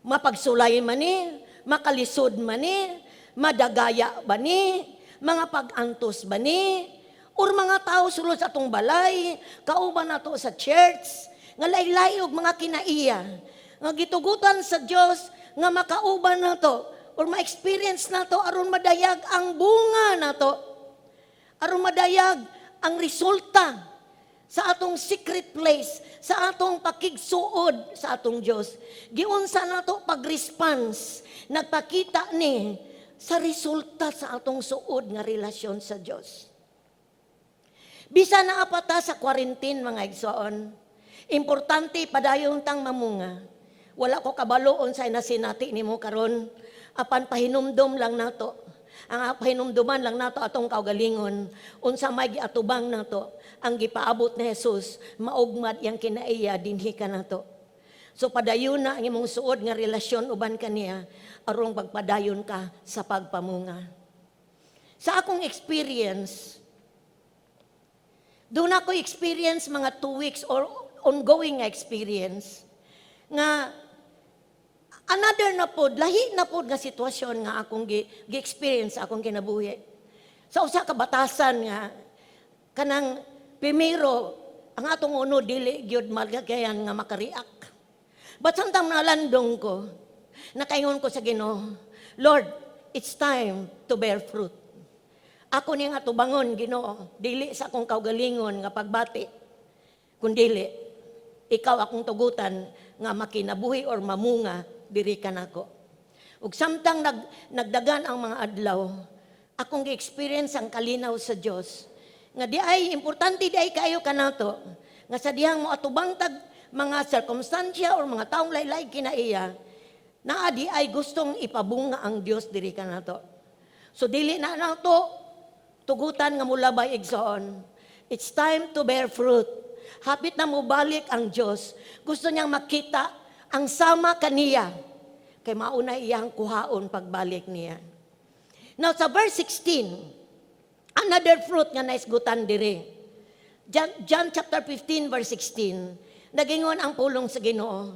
Mapagsulay man ni, makalisod man ni, madagaya ba ni, Mga pag-antos ba ni? Or mga tao sulod sa atong balay, kauban nato sa church, nga laylay og mga kinaiya, nga gitugutan sa Dios nga makauban nato or ma-experience nato aron madayag ang bunga nato. Aron madayag ang resulta sa atong secret place, sa atong pakigsuod sa atong Dios. Giunsa nato pag-response, nagpakita ni sa resulta sa atong suod nga relasyon sa Dios. Bisan naa pa ta sa quarantine, mga igsoon, importante padayon tang mamunga. Wala ko kabalo unsay nasinati nimo karon, apan pahinumdom lang nato. Ang pahinumduman lang nato atong kaugalingon, unsa may giatubang nato, ang gipaabot ni Jesus, maugmad iyang kinaiya dinhi kanato. So padayon na ang imong suod nga relasyon uban kaniya aron pagpadayon ka sa pagpamunga. Sa akong experience, duna ko experience mga 2 weeks or ongoing nga experience nga another na pod, lahi na pod nga sitwasyon nga akong gi-experience sa akong kinabuhi. Sa usa ka batasan nga kanang primero ang atong uno dili gyud magagayan nga makareact. But samtang nalandong ko, nakaingon ko sa Ginoo, "Lord, it's time to bear fruit. Ako ning atubangon, Ginoo, dili sa akong kaugalingon nga pagbati, kundili ikaw akong tugutan nga makinabuhi or mamunga diri kanako." Ug samtang nagdagan ang mga adlaw, akong gi-experience ang kalinaw sa Dios. Nga di ay importante di ay kayo kanato nga sa dihang mo atubang tag mga sirkumstansya or mga taong laylay kinaiya, naa di ay gustong ipabunga ang Dios diri kanato. So dili na nato tugutan nga mulabay, igsoon. It's time to bear fruit. Hapit na mobalik ang Dios. Gusto niyang makita ang sama kaniya. Kay mauna iyang kuhaon pagbalik niya. Now sa verse 16, another fruit nga naisgutan diri. John chapter 15 verse 16, nagingon ang pulong sa Ginoo,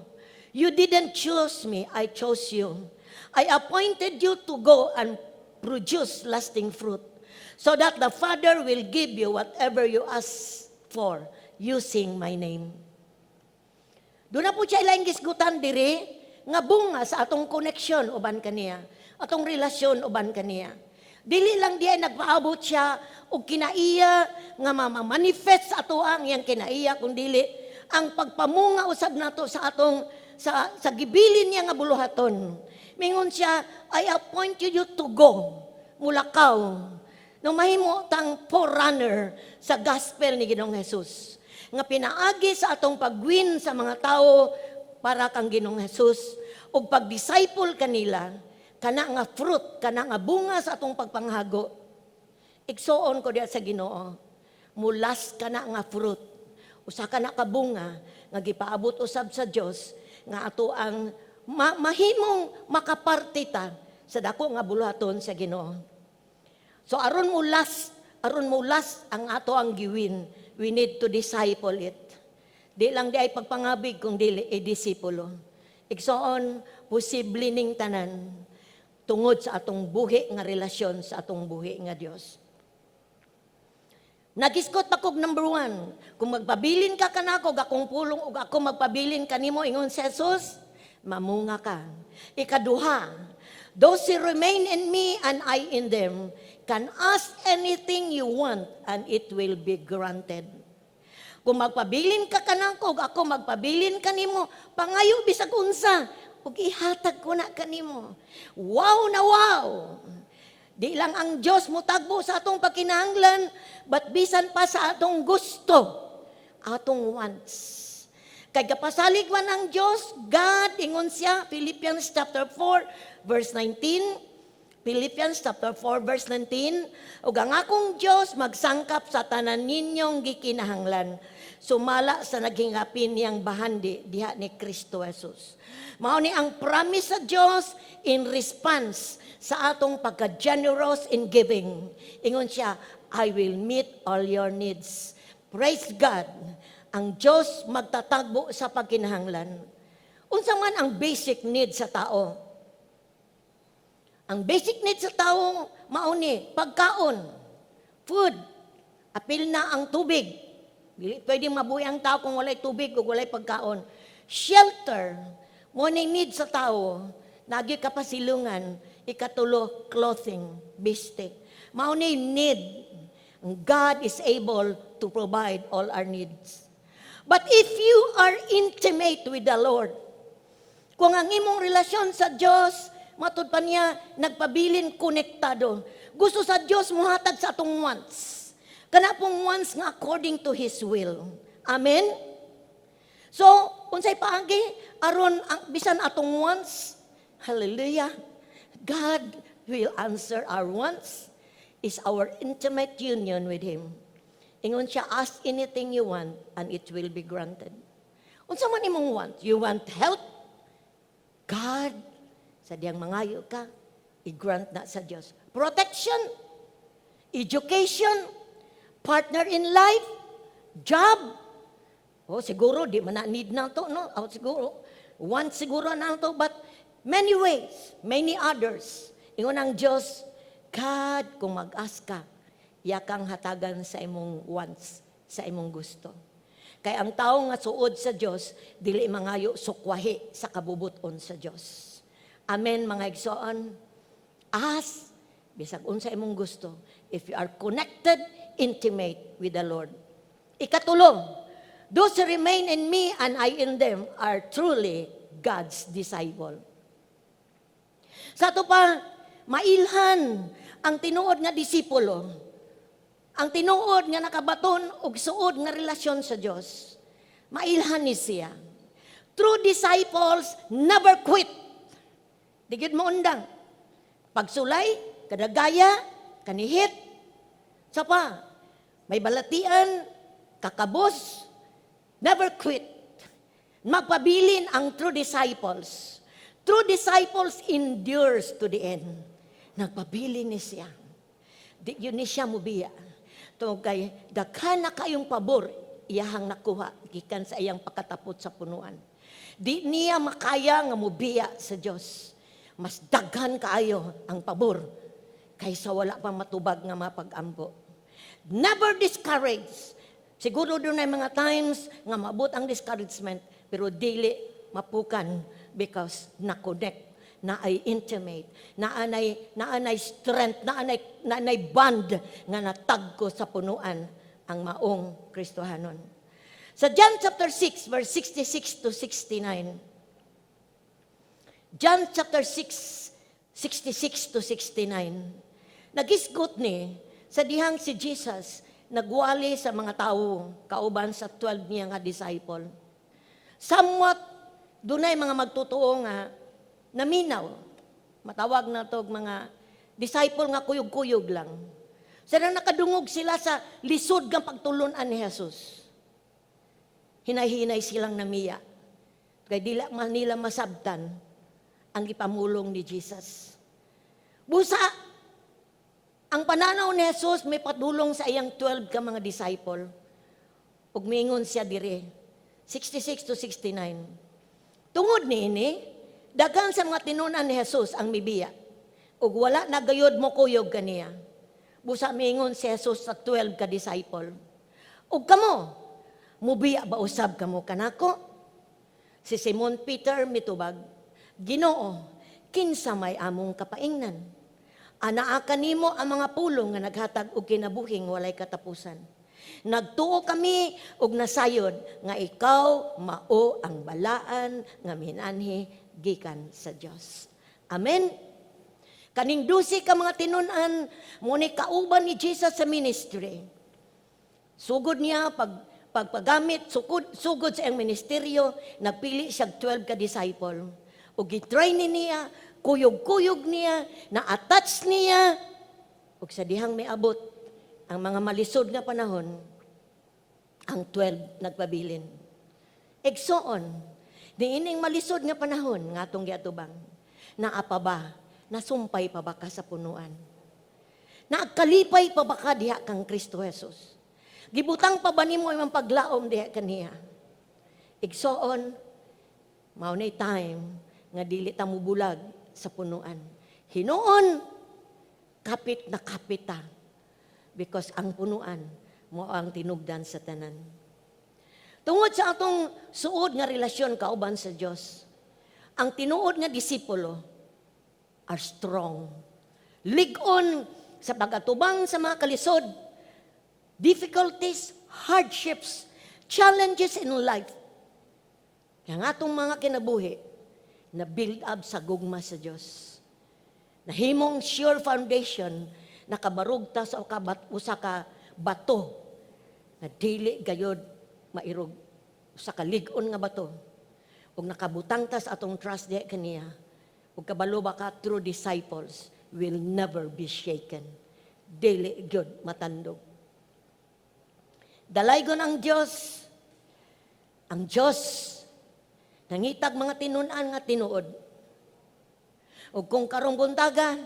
"You didn't choose me, I chose you. I appointed you to go and produce lasting fruit, so that the Father will give you whatever you ask for using my name." Duna pod siya ilang gisgutan diri nga bunga sa atong koneksyon uban kaniya, atong relasyon uban kaniya. Dili lang diay nagpaabot siya og kinaiya nga ma-manifest sa ato ang iyang kinaiya, kun dili ang pagpamunga usab nato sa atong sa gibilin niya nga buluhaton. Mingon siya, "I appoint you to go." Mulakaw. No mahimo tang forerunner sa gospel ni Ginoong Jesus. Nga pinaagi sa atong pagwin sa mga tao para kang Ginoong Jesus ug pag-disciple kanila, kana nga fruit, kana nga bunga sa atong pagpanghago. Igsuon ko diya sa Ginoo, mulas kana nga fruit. Usa ka na ka bunga nga gipaabot usab sa Dios nga ato ang mahimong makaparte ta sa dako nga buluhaton sa Ginoo. So aron mo last ang ato ang giwin, we need to disciple it. Di lang di ay pagpangabig kung dili i-disipulo. Igsoon, posible ning tanan tungod sa atong buhi nga relasyon sa atong buhi nga Dios. Nagisgot pa kog number one, kung magpabilin ka kanako, akong pulong ug ako magpabilin kanimo, ingon si Jesus, mamunga ka. Ikaduha, those who remain in me and I in them can ask anything you want and it will be granted. Kung magpabilin ka kanako, ug ako magpabilin kanimo, pangayo bisag unsa, ug ihatag ko na kanimo. Wow na wow! Di lang ang Diyos mutagbo sa atong pagkinahanglan, but bisan pa sa atong gusto, atong wants. Kay kapasalig man ang Diyos, God, ingon siya, Philippians chapter 4, verse 19, Philippians chapter 4, verse 19, "Ug ang akong Diyos magsangkap sa tanan ninyong gikinahanglan, sumala sa naghingapin niyang bahandi diha ni Kristo Jesus." Mao ni ang promise sa Dios in response sa atong pagka-generous in giving. Ingon siya, "I will meet all your needs." Praise God. Ang Diyos magtatagbo sa pagkinahanglan. Unsa man ang basic need sa tao? Ang basic needs sa tao mao ni pagkaon, food, apil na ang tubig. Dili pwede mabuhi ang tao kung walay tubig o walay pagkaon. Shelter, mao ni need sa tao. Nagi kapasilungan, ikatulo, clothing, biste. Mao ni need. God is able to provide all our needs. But if you are intimate with the Lord, kung ang imong relasyon sa Dios, matud pa niya, nagpabilin konektado. Gusto sa Dios muhatag sa atong wants. Kana pong wants nga according to His will. Amen? So, unsay paagi aron ang bisan atong wants, hallelujah, God will answer our wants is our intimate union with Him. Ingon siya, "Ask anything you want and it will be granted." Unsa man imong want? You want help? God, sa diyang mangayo ka, i-grant na sa Dios. Protection, education, partner in life, job. Oh, siguro, di man na need na to, no? Oh, siguro, want siguro na to, but many ways, many others. Ingon ang Diyos, God, kung mag-ask ka, iya kang hatagan sa imong wants, sa imong gusto. Kay ang tao nga suod sa Dios, dili mangayo sukwahi sa kabubuton sa Dios. Amen, mga igsoon. Ask, bisag unsa imong gusto, if you are connected, intimate with the Lord. Ikatulo, those who remain in me and I in them are truly God's disciple. Sa ato pa, mailhan ang tinuod nga disipulo. Ang tinuod nga nakabaton og suod nga relasyon sa Dios. Mailhan ni siya. True disciples never quit. Di gyud mo undang. Pagsulay, kadagaya, kanihit, sa pa, may balatian, kakabos, never quit. Magpabilin ang true disciples. True disciples endures to the end. Nagpabilin ni siya. Di gyud ni siya mubiya. Tungod kay daghan na kayong pabor iyahang nakuha gikan sa iyang pagkatapot sa punuan. Di niya makaya nga mubiya sa Dios. Mas daghan kaayo ang pabor kaysa wala pa matubag nga mapag-ampo. Never discourage. Siguro dunay mga times nga maabot ang discouragement, pero dili mapukan because na-connect, na ay intimate, na anay strength, na anay bond nga natagko sa punuan ang maong Kristohanon. Sa John chapter 6 verse 66 to 69. John chapter 6, 66 to 69. Nagisgot ni sa dihang si Jesus nagwali sa mga tao kauban sa 12 niya nga disciple. Somewhat dunay mga magtotoo nga naminaw. Matawag na to mga disciple nga kuyog-kuyog lang. Sila nakadungog sila sa lisod nga pagtulunan ni Jesus. Hinay-hinay silang namiya. Kay dila man nila masabtan ang ipamulong ni Jesus. Busa, ang pananaw ni Jesus may padulong sa iyang 12 ka mga disciple. Ug miingon siya dire, 66 to 69. Tungod niini, daghan sa mga tinunan ni Jesus ang mibiya. Ug wala na gayod mo kuyog kaniya. Busa miingon si Jesus sa 12 ka disciple. Ug kamo, mubiya ba usab kamo kanako? Si Simon Peter mitubag, "Ginoo, kinsa may among kapaingnan? Anaa kanimo ang mga pulong nga naghatag og kinabuhing walay katapusan. Nagtuo kami og nasayod nga ikaw mao ang balaan nga minanhi gikan sa Dios." Amen. Kaning 12 ka mga tinunan mao ni kauban ni Jesus sa ministry. Sugod niya pagpagamit, sugod sa iyang ministeryo, nagpili siya 12 ka disciple. Ug gi-train niya, kuyog-kuyog niya, na-attach niya, ug sa dihang miabot ang mga malisod nga panahon, ang 12 nagpabilin. Igsoon, niining malisod nga panahon nga atong giatubang, naa pa ba, nasumpay pa ba ka sa punuan? Nagkalipay pa ba ka diha kang Kristo Jesus? Gibutang pa ba nimo imong paglaom diha kaniya? Igsoon, mao na time nga dili ta mubulag sa punuan. Hinuon, kapit na kapit ta. Because ang punuan mao ang tinubdan sa tanan. Tungod sa atong suod nga relasyon kauban sa Dios, ang tinuod nga disipulo are strong. Lig-on sa pag-atubang sa mga kalisod, difficulties, hardships, challenges in life. Ang atong mga kinabuhi na build up sa gugma sa Dios. Nahimong sure foundation, nakabarog ta sa kabat, usa ka bato na dili gayod mairog, usa ka lig-on nga bato, ug nakabutang ta sa atong trust diha kaniya, ug kabalo ba ka, true disciples will never be shaken, dili gyud matandog. Dalaygon ang Dios. Ang Dios nangitag mga tinun-an nga tinuod. Ug kung karong buntaga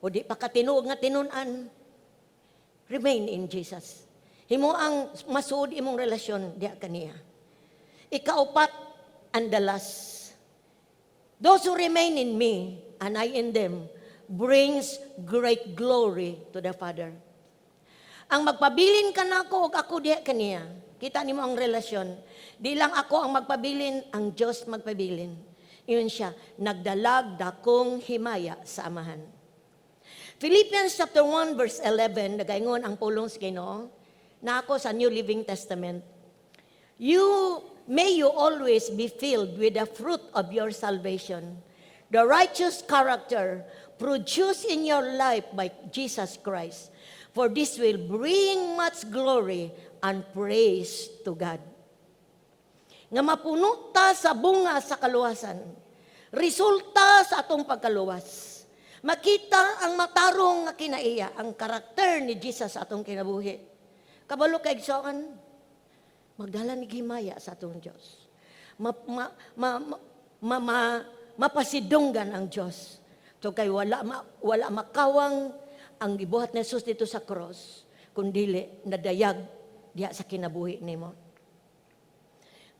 o di pa ka tinuod nga tinun-an, remain in Jesus. Himo ang masuod imong relasyon diha kaniya. Ikaupat and the last. Those who remain in me and I in them brings great glory to the Father. Ang magpabilin kanako ug ako diha kaniya. Kita nimo ang relasyon. Di lang ako ang magpabilin, ang Dios magpabilin. Ingon siya, nagdalag dakong himaya sa Amahan. Philippians chapter 1 verse 11, nagaingon ang pulong sa Ginoo, na ako sa New Living Testament. You may you always be filled with the fruit of your salvation, the righteous character produced in your life by Jesus Christ. For this will bring much glory and praise to God. Nga mapuno ta sa bunga sa kaluwasan. Resulta sa atong pagkaluwas. Makita ang matarong nga kinaiya, ang karakter ni Jesus sa atong kinabuhi. Kabalo ka, igsoon, magdala ni himaya sa atong Diyos. Ma, ma, ma, ma, ma, ma, mapasidunggan ang Diyos. So kay wala makawang ang gibuhat ni Jesus dito sa cross, kundili nadayag diha sa kinabuhi nimo.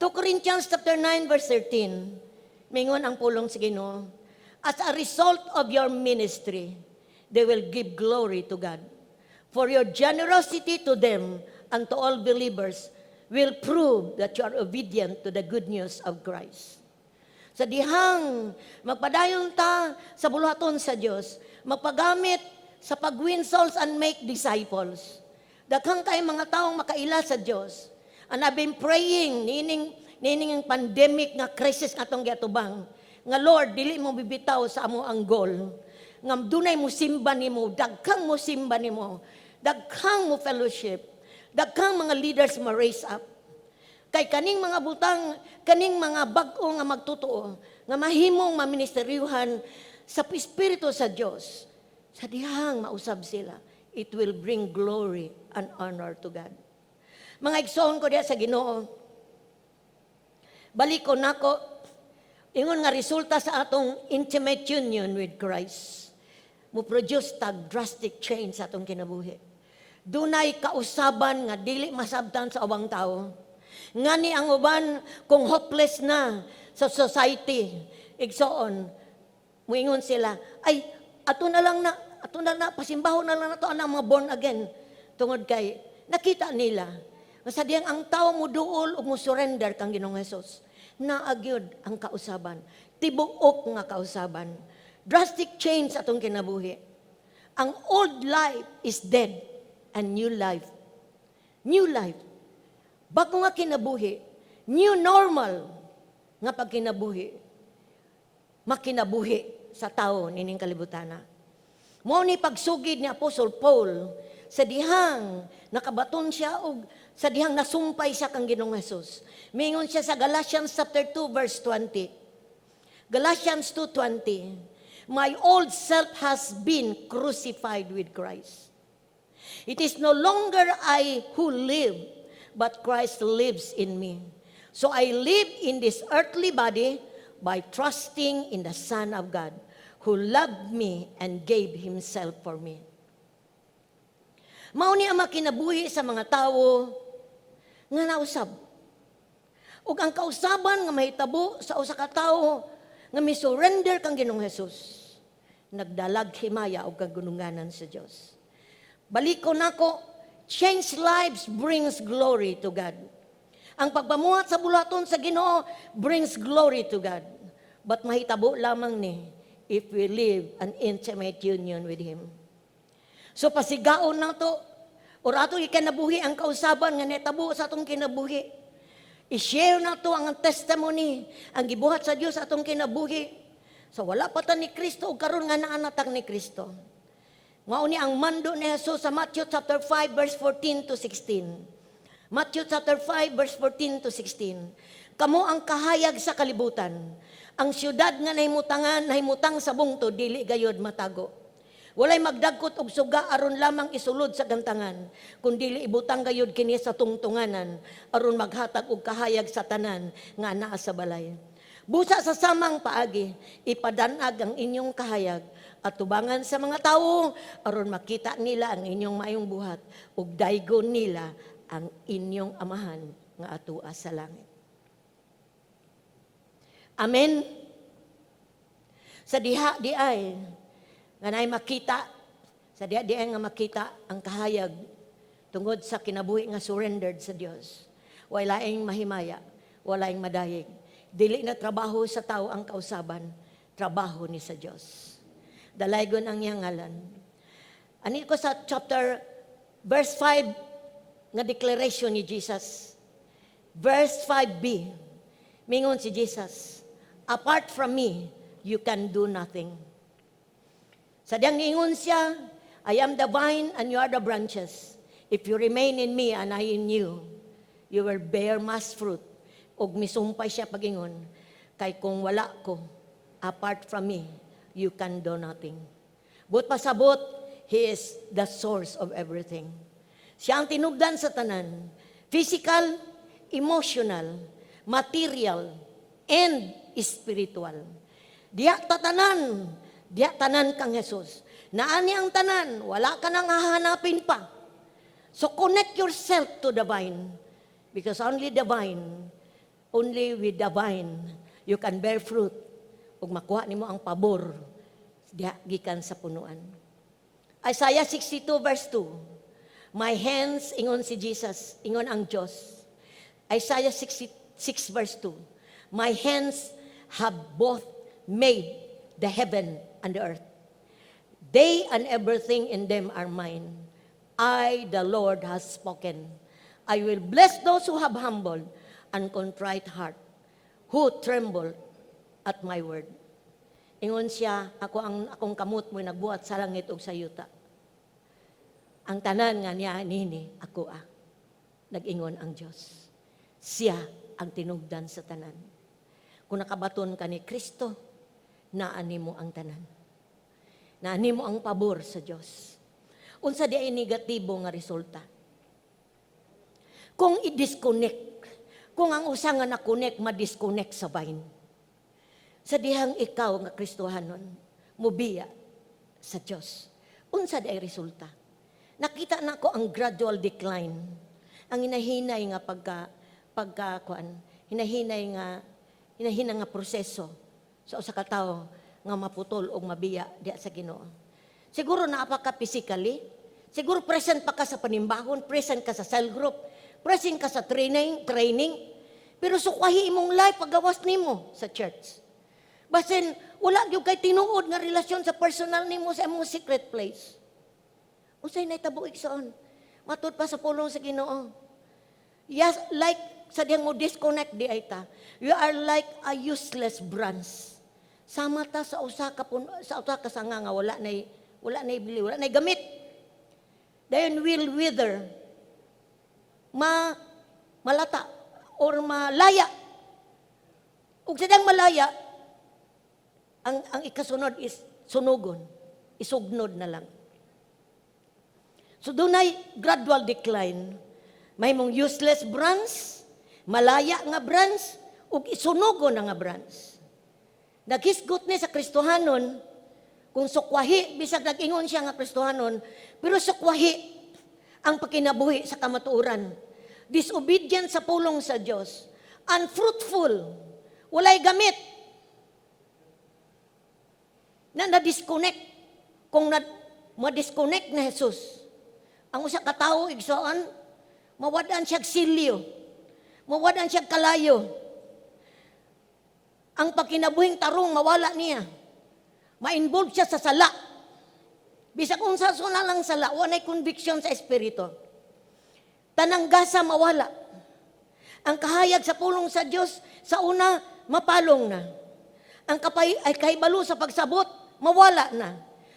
2 Corinthians chapter 9 verse 13, mingon ang pulong sa Ginoo, "As a result of your ministry, they will give glory to God. For your generosity to them and to all believers will prove that you are obedient to the good news of Christ." Sa dihang magpadayon ta sa buluhaton sa Dios, magpagamit sa pag-win souls and make disciples. Daghang kay mga taong makaila sa Dios. And I've been praying niining pandemic nga crisis nga atong giatubang. Nga Lord, dili mo bibitaw sa amo ang goal. Nga dunay mo simba nimo, daghang mo simba nimo, daghang mo fellowship, daghang mga leaders ma raise up. Kay kaning mga butang, kaning mga bag-o nga magtotoo, nga mahimong maministeryuhan sa Espiritu sa Dios, sa dihang mausab sila, it will bring glory and honor to God. Mga igsoon ko diha sa Ginoo, balik ko nako, ingon nga resulta sa atong intimate union with Christ, mo produce tag drastic change sa atong kinabuhi. Dunay kausaban nga dili masabtan sa ubang tao. Ngani ang uban kung hopeless na sa society, igsoon, muingon sila, "Ay, ato na lang na, ato na na, pasimbaho na lang nato ang mga born again." Tungod kay, nakita nila, nga sa diyang ang tao mo duol o mo surrender kang Ginoong Hesus, naa gyud ang kausaban. Tibuok nga kausaban. Drastic change atong kinabuhi. Ang old life is dead and new life. New life. Bago nga kinabuhi, new normal nga pagkinabuhi, makinabuhi sa tao nining kalibutana. Mao ni pagsugid ni Apostle Paul sa dihang nakabaton siya og sa dihang nasumpay siya kang Ginoong Hesus. Mingon siya sa Galatians chapter 2 verse 20. Galatians 2:20. "My old self has been crucified with Christ. It is no longer I who live, but Christ lives in me. So I live in this earthly body by trusting in the Son of God, who loved me and gave himself for me." Mao ni ang makinabuhi sa mga tawo nga nausab. Ug ang kausaban nga mahitabo sa usa ka tawo nga mi-surrender kang Ginoong Hesus. Nagdalag himaya og kagununganan sa Dios. Baliko nako, change lives brings glory to God. Ang pagpamuhat sa buluhaton sa Ginoo brings glory to God. But mahitabo lamang ni if we live an intimate union with Him. So pasigaon nato or ato ikanabuhi ang kausaban nga netabo sa atong kinabuhi. I-share nato ang testimony, ang gibuhat sa Dios sa atong kinabuhi. So wala pa ta ni Kristo ug karon nga naa na ta ni Kristo. Mao ni ang mando ni Jesus sa Matthew chapter 5 verse 14 to 16. Matthew chapter 5 verse 14 to 16. Kamo ang kahayag sa kalibutan. Ang siyudad nga nahimutangan, nahimutang sa bungtod, dili gayod matago. Walay magdagkot og suga aron lamang isulod sa gantangan, kun dili ibutang gayod kini sa tungtunganan aron maghatag og kahayag sa tanan nga naa sa balay. Busa sa samang paagi, ipadanag ang inyong kahayag at tubangan sa mga tawo aron makita nila ang inyong maayong buhat ug daygon nila ang inyong Amahan nga atua sa langit. Amen. Sa diha di ay nga naay makita, sa diha di ay nga makita ang kahayag tungod sa kinabuhi nga surrendered sa Dios. Walaing mahimaya, walaing madayeg. Dili na trabaho sa tao ang kausaban, trabaho ni sa Dios. Dalaygon ang iyang ngalan. Ani ko sa chapter verse 5 nga declaration ni Jesus. Verse 5b. Mingon si Jesus, "Apart from me, you can do nothing." Sa diyang niingon siya, "I am the vine and you are the branches. If you remain in me and I in you, you will bear much fruit." Og misumpay siya pagingon, kay kung wala ko, apart from me, you can do nothing. Buot pasabot, He is the source of everything. Siya ang tinubdan sa tanan. Physical, emotional, material, and spiritual. Diya tatanan, diya tanan kang Jesus. Naani ang tanan, wala ka nang hahanapin pa. So connect yourself to the vine. Because only the vine, only with the vine, you can bear fruit ug makuha nimo ang pabor diha gikan sa punuan. Isaiah 62 verse 2. My hands, ingon si Jesus, ingon ang Diyos. Isaiah 66 verse 2. "My hands have both made the heaven and the earth. They and everything in them are mine. I, the Lord, has spoken. I will bless those who have humble and contrite heart, who tremble at my word." Ingon siya, ako ang akong kamot mo nagbuhat sa langit ug sa yuta. Ang tanan nga niya nini, ako ah. Nag-ingon ang Dios. Siya ang tinubdan sa tanan. Kung nakabaton ka ni Kristo, naani mo ang tanan. Naani mo ang pabor sa Dios. Unsa di ay negatibo nga resulta? Kung i-disconnect, kung ang usa nga na-connect, ma-disconnect sa vine. Sa dihang ikaw nga Kristohanon, mubiya sa Dios. Unsa di ay resulta? Nakita na ko ang gradual decline. Ang hinahinay nga pagka pagka kuan, hinahinay nga proseso sa usa ka tawo nga maputol og mabiya diha sa Ginoo. Siguro naa pa ka physically, siguro present pa ka sa panimbahon, present ka sa cell group, present ka sa training, pero sukwahi imong life pagawas nimo sa church. Basin wala gyud kay tinuod nga relasyon sa personal nimo sa imong secret place. Unsay nahitabo, igsoon? Matud pa sa pulong sa Ginoo. Yes, like sa diyang mo disconnect di ay ta. You are like a useless branch. Sama ta sa usa ka sanga nga wala nay bili, wala nay gamit. Dayon will wither. Malata or malaya. Ug sa diyang malaya, ang ikasunod is sunugon. Isugnod na lang. So dunay gradual decline. May mong useless branch, malaya nga branch, ug isunugon na nga branch. Naghisgot ni sa Kristohanon, kung sukwahi, bisag nag-ingon siya nga Kristohanon, pero sukwahi ang pagkinabuhi sa kamatuoran. Disobedient sa pulong sa Dios. Unfruitful. Walay gamit. Na na-disconnect. Kung na, ma-disconnect na Jesus, ang usa ka tawo, igsoon, mawad-an siya silyo. Mawad-an siya kalayo. Ang pagkinabuhing tarong mawala niya. Ma-involve siya sa sala. Bisag unsa suna lang sala, walay conviction sa espiritu. Tanang gasa mawala. Ang kahayag sa pulong sa Dios sa una mapalong na. Ang kapay ay kahibalo sa pagsabot mawala na.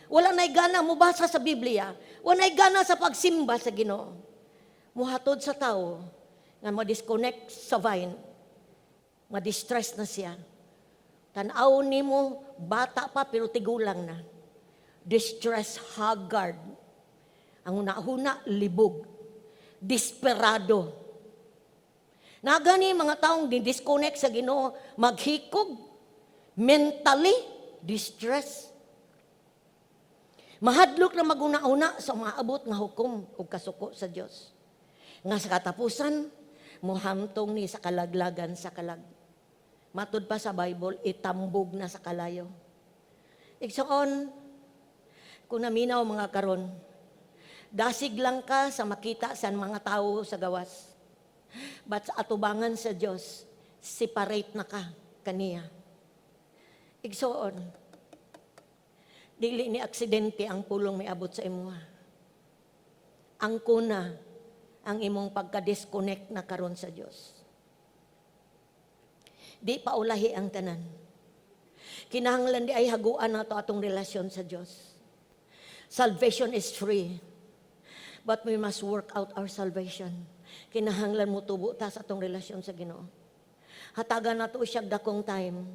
Wala na'y gana mobasa sa Biblia. Wala na'y gana sa pagsimba sa Ginoo. Muhatod sa tao nga ma-disconnect sa vine. Ma-distress na siya. Tan-aw nimo, bata pa pero tigulang na. Distress, haggard. Ang una-huna, libog. Desperado. Nagani mga taong di-disconnect sa Ginoo, maghikog, mentally distress. Mahadlok na maguna-una sa maabot nga hukom ug kasuko sa Dios. Nga sa katapusan, muhamtong ni sa kalaglagan sa kalag. Matud pa sa Bible, itambog na sa kalayo. Igsoon, kung naminaw mga karon, dasig lang ka sa makita sa mga tao sa gawas. But sa atubangan sa Dios, separate na ka kaniya. Igsoon, dili ni aksidente ang pulong may abot sa imuha. Ang kuna ang imong pagka-disconnect na karon sa Dios. Di pa ulahi ang tanan. Kinahanglan diay haguan nato atong relasyon sa Dios. Salvation is free. But we must work out our salvation. Kinahanglan mo tubo ta sa atong relasyon sa Ginoo. Hatagan nato siya dakong time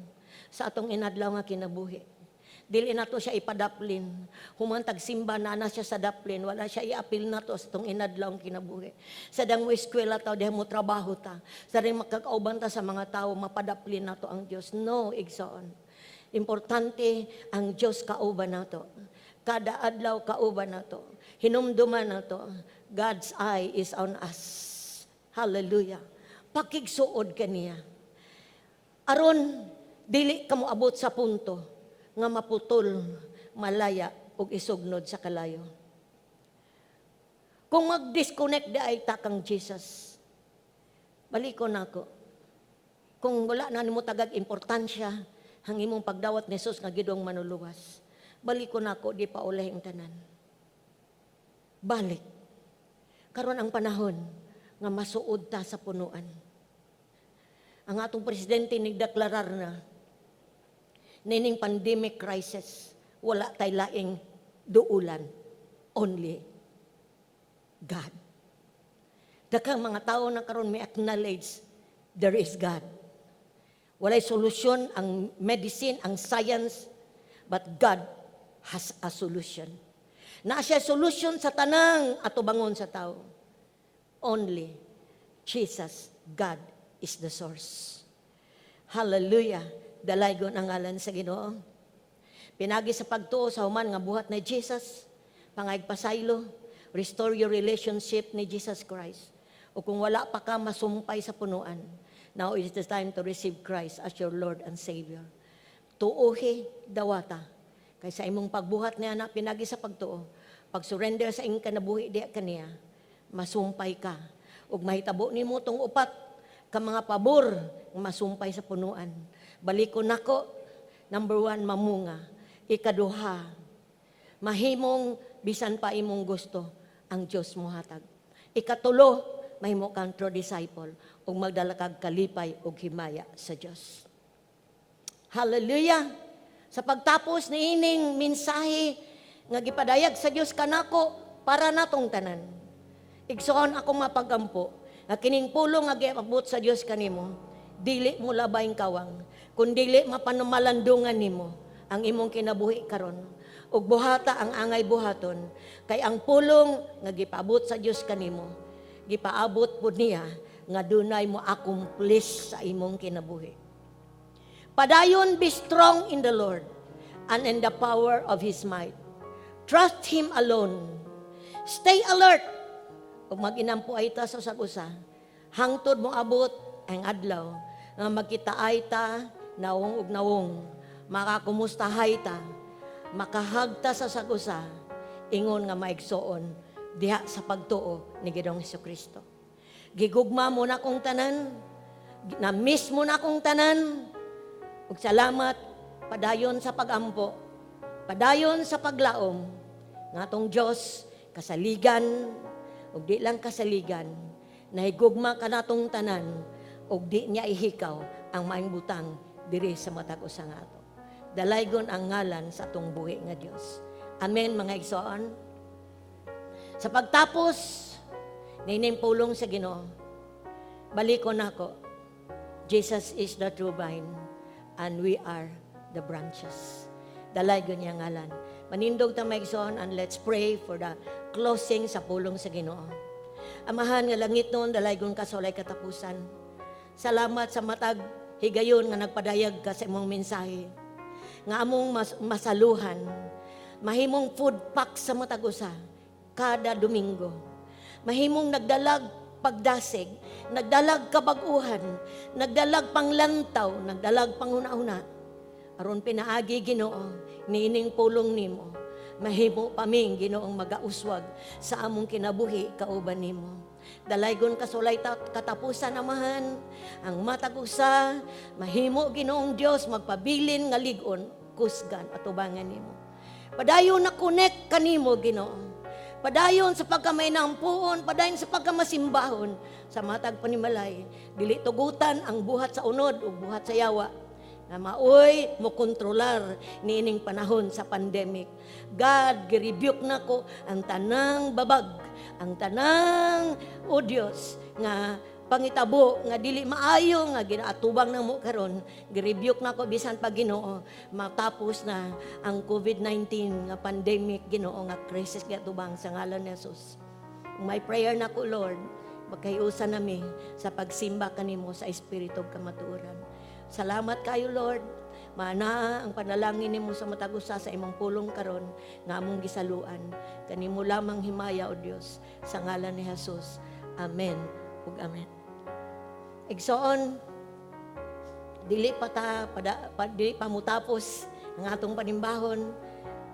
sa atong inadlaw nga kinabuhi. Dili nato siya ipadaplin. Human tagsimba na na siya sa daplin, wala siya iapil nato sa atong inadlaw nga kinabuhi. Sa dang mo eskwela ta, diha mo trabaho ta. Sa dang makakauban ta sa mga tao, mapadaplin nato ang Dios. No, igsoon. Importante ang Dios kauban nato. Kada adlaw kauban nato. Hinumduman nato. God's eye is on us. Hallelujah. Pakigsuod kaniya. Aron dili ka moabot sa punto nga maputol, malaya ug isugnod sa kalayo. Kung mag-disconnect diay ta kang Jesus, balikon nako. Kung wala na nimo tagag importansya ang imong pagdawat ni Jesus nga Ginoong manuluwas, balikon nako, di pa ulahi ang tanan. Balik. Karon ang panahon nga masuod ta sa punuan. Ang atong presidente nagdeklarar na nining pandemic crisis, wala tay laing duulan, only God. Daghang mga tao na karon may acknowledge there is God. Walay solusyon ang medicine, ang science, but God has a solution. Na siya solution sa tanang atubangon sa tao. Only Jesus, God is the source. Hallelujah. Dalaygon ang ngalan sa Ginoo. Pinagi sa pagtuo sa human nga buhat ni Jesus, pangayag pasaylo, restore your relationship ni Jesus Christ. O kung wala pa ka masumpay sa punuan, now is the time to receive Christ as your Lord and Savior. Tuohi, dawata. Kay sa imong pagbuhat niya na pinagi sa pagtuo, pag surrender sa imong kinabuhi diya kaniya, masumpay ka. Ug mahitabo nimo tong upat ka mga pabor nga masumpay sa punuan. Balikon nako, number one, mamunga. Ikaduha, mahimong bisan pa imong gusto, ang Diyos mohatag. Ikatulo, mahimo kang true disciple ug magdala kag kalipay ug himaya sa Diyos. Hallelujah! Sa pagtapos ni ining mensahe nga gipadayag sa Dios kanako para natong tanan. Igsoon ako mapagampo nga kining pulong nga giabot sa Dios kanimo, dili mo labayng kawang, kun dili mapanumalandungan nimo ang imong kinabuhi karon. Ug buhata ang angay buhaton kay ang pulong nga gipaabot sa Dios kanimo, gipaabot pud niya nga dunay mo accomplish sa imong kinabuhi. Padayon, be strong in the Lord and in the power of His might. Trust Him alone. Stay alert. Ug mag-inampo ay ta sa usag usa. Hangtod mo abot ang adlaw nga magkitaay ta nawong ug nawong. Makakumustahay ta. Makahagta sa sag-usa ingon nga maigsoon diha sa pagtuo ni Ginoong Kristo. Gigugma mo na kong tanan, na-miss mo na akong tanan, ug salamat, padayon sa pagampo, padayon sa paglaom nga atong Dios kasaligan ug di lang kasaligan, nahigugma kanatong tanan ug di niya ihikaw ang maayong butang diri sa matag usa nga ato. Dalaygon ang ngalan sa atong buhi nga Dios. Amen, mga igsoon. Sa pagtapos niining pulong sa Ginoo, balikon nako. Jesus is the true vine and we are the branches. Dalaygon niya ngalan. Manindog ta, mga igsoon, and let's pray for the closing sa pulong sa Ginoo. Amahan nga langitnon, dalaygon ka sa walay katapusan. Salamat sa matag higayon nga nagpadayag ka sa imong mensahe nga among masaluhan, mahimong food pack sa matag usa kada Domingo. Mahimong nagdalag pagdasig, nagdalag kabag-uhan, nagdalag panglantaw, nagdalag panghuna-huna. Aron pinaagi, Ginoo, niining pulong nimo, mahimo pa ming, Ginoong, magauswag sa among kinabuhi kauban nimo. Dalaygon ka sa walay katapusan, Amahan, ang matag usa, mahimo, Ginoong Dios, magpabilin nga lig-on, kusgan atubangan nimo. Padayon na connect kanimo, Ginoo. Padayon sa pagkamainampuon, padayon sa pagkamasimbahon sa matag panimalay. Dili tugutan ang buhat sa unod ug buhat sa yawa na maoy mo kontrolar niining panahon sa pandemic. God, gi-rebuke nako ang tanang babag, ang tanang, o Dios, nga pangitabo nga dili maayo nga ginaatubang namo karon. Gi-rebuke nako bisan pa, Ginoo, matapos na ang COVID-19 nga pandemic, Ginoo, nga crisis giatubang sa ngalan ni Jesus. My prayer nako, Lord, magkahiusa nami sa pagsimba kanimo sa espiritu ug kamatuoran. Salamat kayo, Lord. Maanaa ang panalangin nimo sa matag usa sa imong pulong karon nga among gisaluan. Kanimo lamang himaya, O Dios, sa ngalan ni Jesus. Amen ug amen. Igsoon, dili pa ta pada, dili pa mutapos ang atong panimbahon.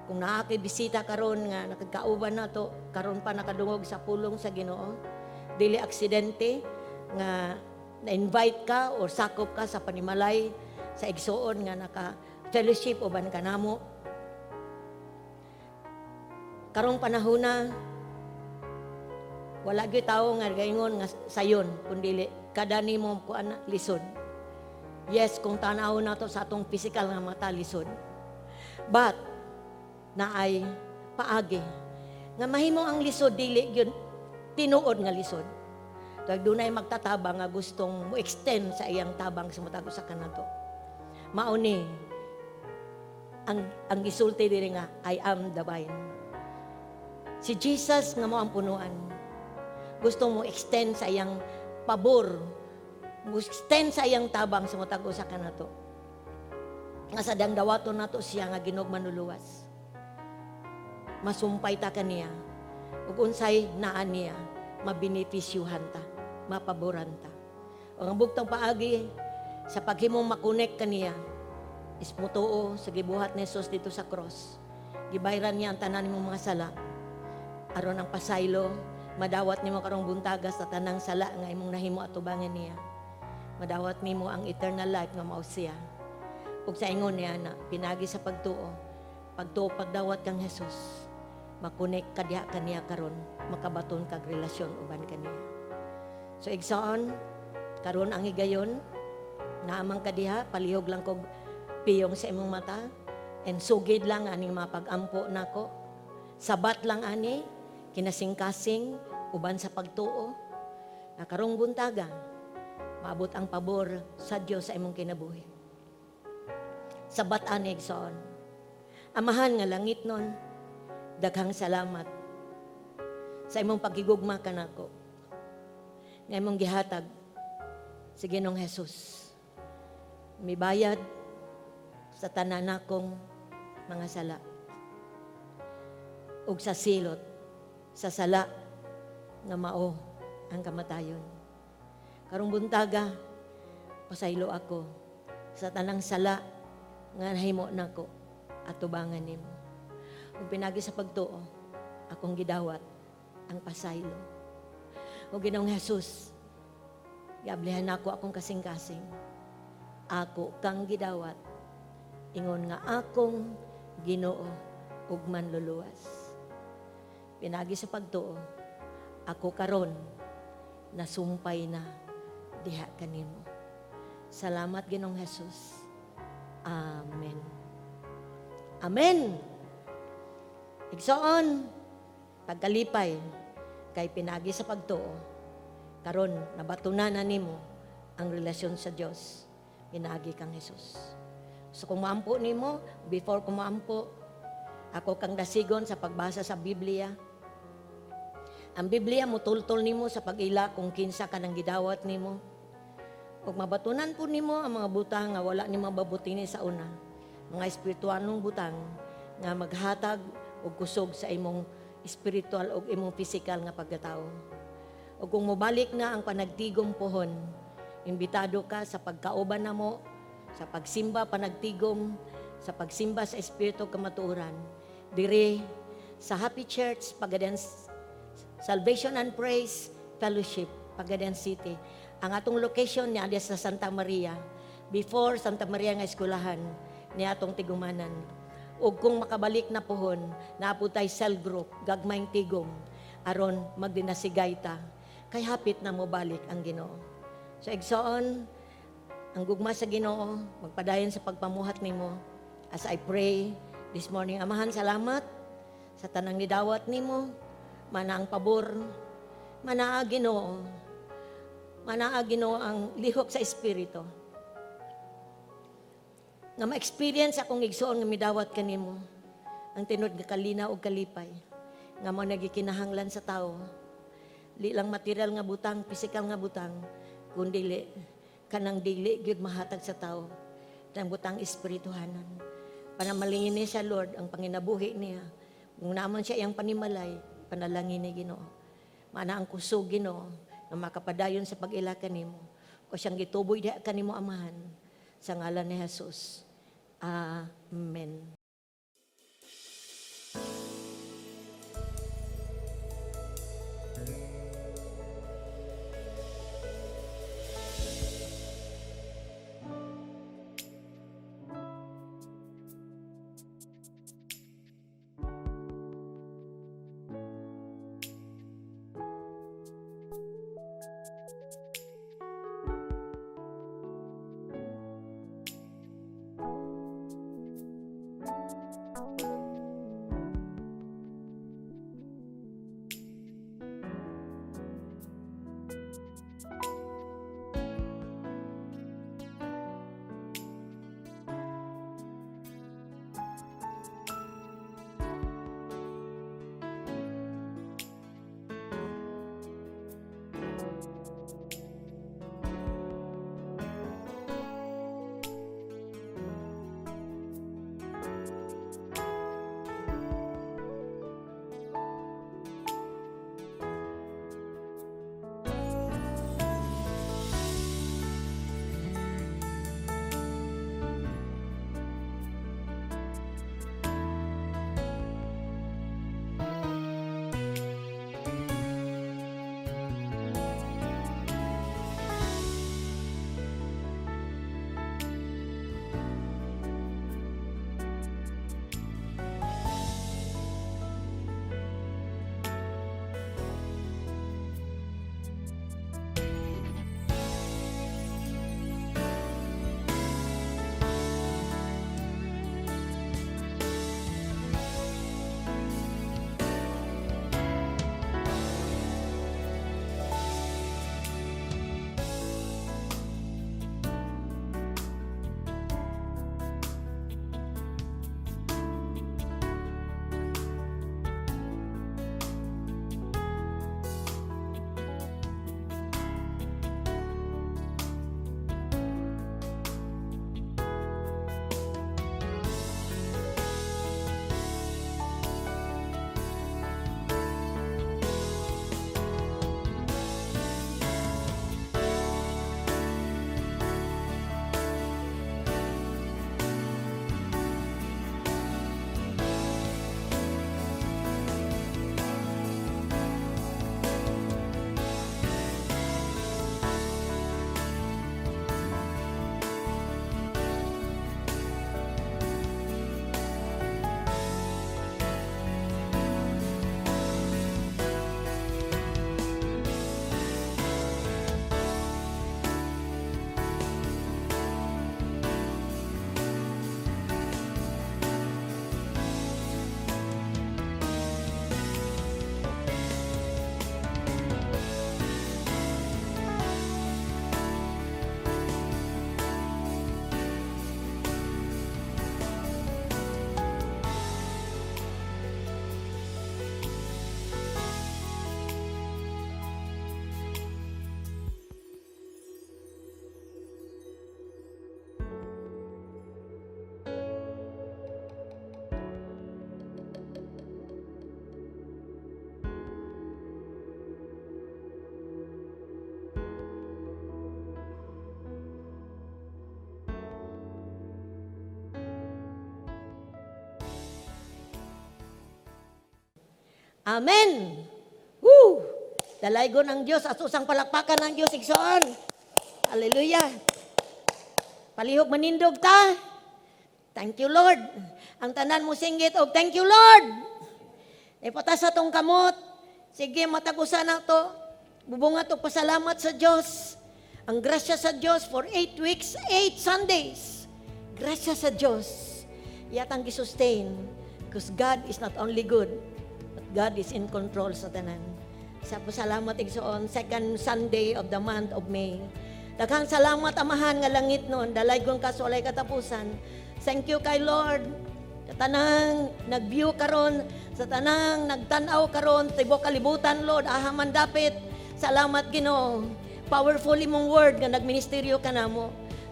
Kung naa kay bisita karon nga nakagkauban nato karon pa nakadungog sa pulong sa Ginoo, dili aksidente nga na-invite ka or sakop ka sa panimalay sa igsoon nga naka fellowship uban kanamo. Karong panahona, wala gyud tawo nga gaingon nga sayon kun dili kada nimo kuan na, lisod. Yes, kung tan-aw nato sa atong physical nga mata, lisod. But naay paagi nga mahimo ang lisod dili gyud tinuod nga lisod. Tag dunay magtatabang nga gustong mo extend sa iyang tabang sa matag usa kanato. Mao ni ang gisulti diri nga "I am the vine." Si Jesus nga mao ang punuan. Gusto mo extend sa iyang pabor, mo extend sa iyang tabang sa matag usa kanato. Nga sa dang dawaton nato siya nga Ginoo Manluluwas, masumpay ta kaniya. Ug unsay naa niya, mabenepisyuhan ta, mapaboran ta. Ug ang bugtong paagi sa paghimong ma-connect kaniya is mutuo sa gibuhat ni Jesus dito sa cross. Gibayran niya ang tanan nimong mga sala. Aron ang pasaylo, madawat nimo karong buntaga sa tanang sala nga imong nahimo atubangan niya. Madawat nimo ang eternal life nga mao siya. Ug sa ingon niya na pinagi sa pagtuo, pagtuo pagdawat kang Jesus, ma-connect ka diha kaniya karon, makabaton kag relasyon uban kaniya. So igsoon, karon ang higayon, naamang ka diha, palihog lang kog piyong sa imong mata, and sugid lang aning mapag-ampo nako. Sabat lang ani, kinasingkasing, uban sa pagtuo, na karong buntaga, maabot ang pabor sa Dios sa imong kinabuhi. Sabat ani, igsoon. Amahan nga langitnon, daghang salamat sa imong pagigugma kanako nga imong gihatag si Ginoong Jesus. Mibayad sa tanan nakong mga sala ug sa silot sa sala nga mao ang kamatayon. Karong buntaga, pasaylo ako sa tanang sala nga nahimo nako atubangan nimo. Ug pinagi sa pagtuo, akong gidawat ang pasaylo. O Ginoong Jesus, giablihan nako akong kasing-kasing. Ako kang gidawat, ingon nga akong Ginoo ug manluluwas. Pinagi sa pagtuo, ako karon nasumpay na diha kanimo. Salamat, Ginoong Jesus. Amen. Amen. Igsoon, pagkalipay kay pinagi sa pagtuo, karon nabatunan na nimo ang relasyon sa Dios pinagi kang Jesus. So kung maampo nimo, before ko maampo, ako kang dasigon sa pagbasa sa Biblia. Ang Biblia mutultol nimo sa pag-ila kung kinsa ka nang gidawat nimo. Ug mabatunan po nimo ang mga butang nga wala nimo mabutini sa una. Mga espiritualong butang nga maghatag og kusog sa imong spiritual ug imong physical nga pagkatao. Ug kung mobalik na ang panagtigom pohon, imbitado ka sa pagkauban namo, sa pagsimba panagtigom, sa pagsimba sa espiritu kamatuoran, dire sa Happy Church, Pagaden Salvation and Praise Fellowship, Pagaden City. Ang atong location niya sa Santa Maria, before Santa Maria nga eskwelahan, niya atong tigumanan. Ug kung makabalik na pohon, naa po tay cell group, gagmayng tigom, aron magdinasigay ta, kay hapit na mobalik ang Ginoo. So igsoon, ang gugma sa Ginoo, magpadayon sa pagpamuhat nimo. As I pray this morning, Amahan, salamat sa tanang nidawat nimo, mana ang pabor, manaa Ginoo, manaa Ginoo ang lihok sa espiritu. Nga ma-experience akong igsoon nga midawat kanimo ang tinud nga kalinaw ug kalipay nga mao nagikinahanglan sa tao. Di lang material nga butang, physical nga butang, kundi kanang dili gyud mahatag sa tao, kanang butang espirituhanon. Panamalingin niya siya, Lord, ang panginabuhi niya. Kung naman siya iyang panimalay, panalangin ni Ginoo. Mana ang kusog, Ginoo, nga makapadayon sa pag-ila kanimo. Ko siyang gituboy diha kanimo, Amahan, sa ngalan ni Jesus. Amen. Amen. Woo! Dalaygon ang Diyos at usang palakpakan ng Diyos, igsoon. Hallelujah. Palihog manindog ta. Thank you, Lord. Ang tanan mo singgit og "Thank you, Lord." Ipatas sa tong kamot. Sige, matag usa na to. Bubungat og pasalamat sa Diyos. Ang grasya sa Diyos for 8 weeks, 8 Sundays. Grasya sa Diyos. Iyatang gisustain. Because God is not only good, but God is in control sa tanan. Sa pasalamat, igsoon, second Sunday of the month of May. Daghang salamat, Amahan nga langit noon, dalaygon ka sa walay katapusan. Thank you kay Lord. Sa tanang nag-view karon, sa tanang nagtan-aw karon, tibok kalibutan, Lord, aha man dapit. Salamat, Ginoo. Powerful imong word nga nagministeryo ka namo.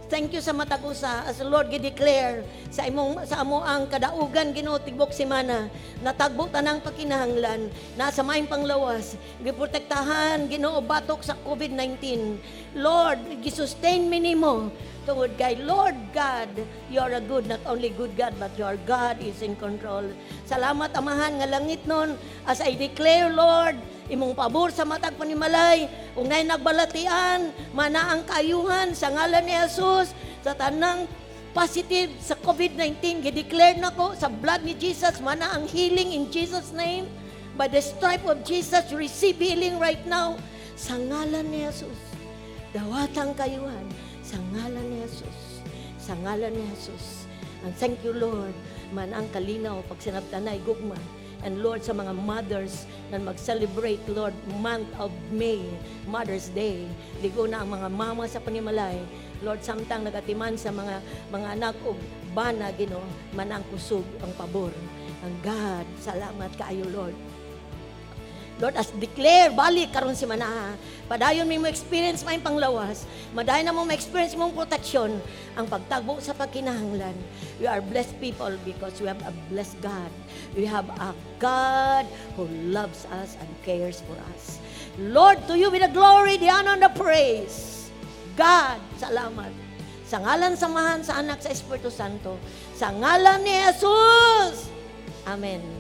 Thank you sa matag usa as Lord gi-declare sa imong sa amo ang kadaugan, Ginoo, tibok semana natagbo tanang pakinahanglan na sa maayong panglawas, giprotektahan, Ginoo, batok sa COVID-19. Lord, gisustain mi nimo tungod kay Lord God, you are a good, not only good God, but your God is in control. Salamat, Amahan nga langit nun, as I declare, Lord, imong pabor sa matag panimalay ug nay nagbalatian, mana ang kaayuhan sa ngalan ni Jesus. Sa tanang positive sa COVID-19, gi-declare nako sa blood ni Jesus, mana ang healing in Jesus' name. By the stripe of Jesus, you receive healing right now sa ngalan ni Jesus. Dawatang kaayuhan sa ngalan ni Jesus, sa ngalan ni Jesus. And thank you, Lord, man ang kalinaw pag sinabtanay gugma. And Lord, sa mga mothers na mag-celebrate, Lord, month of May, Mother's Day. Ligo na ang mga mama sa panimalay. Lord, samtang nagatiman sa mga anak og bana, Ginoo, man ang kusog, ang pabor. Ang God, salamat kaayo, Lord. Lord, as declare, balik karon si Manaha. Padayon mi mo experience may panglawas. Madayon na mo ma-experience mong protection ang pagtagbo sa pagkinahanglan. We are blessed people because we have a blessed God. We have a God who loves us and cares for us. Lord, to you be the glory, the honor, and the praise. God, salamat. Sa ngalan sa Amahan, sa Anak, sa Espiritu Santo. Sa ngalan ni Jesus. Amen.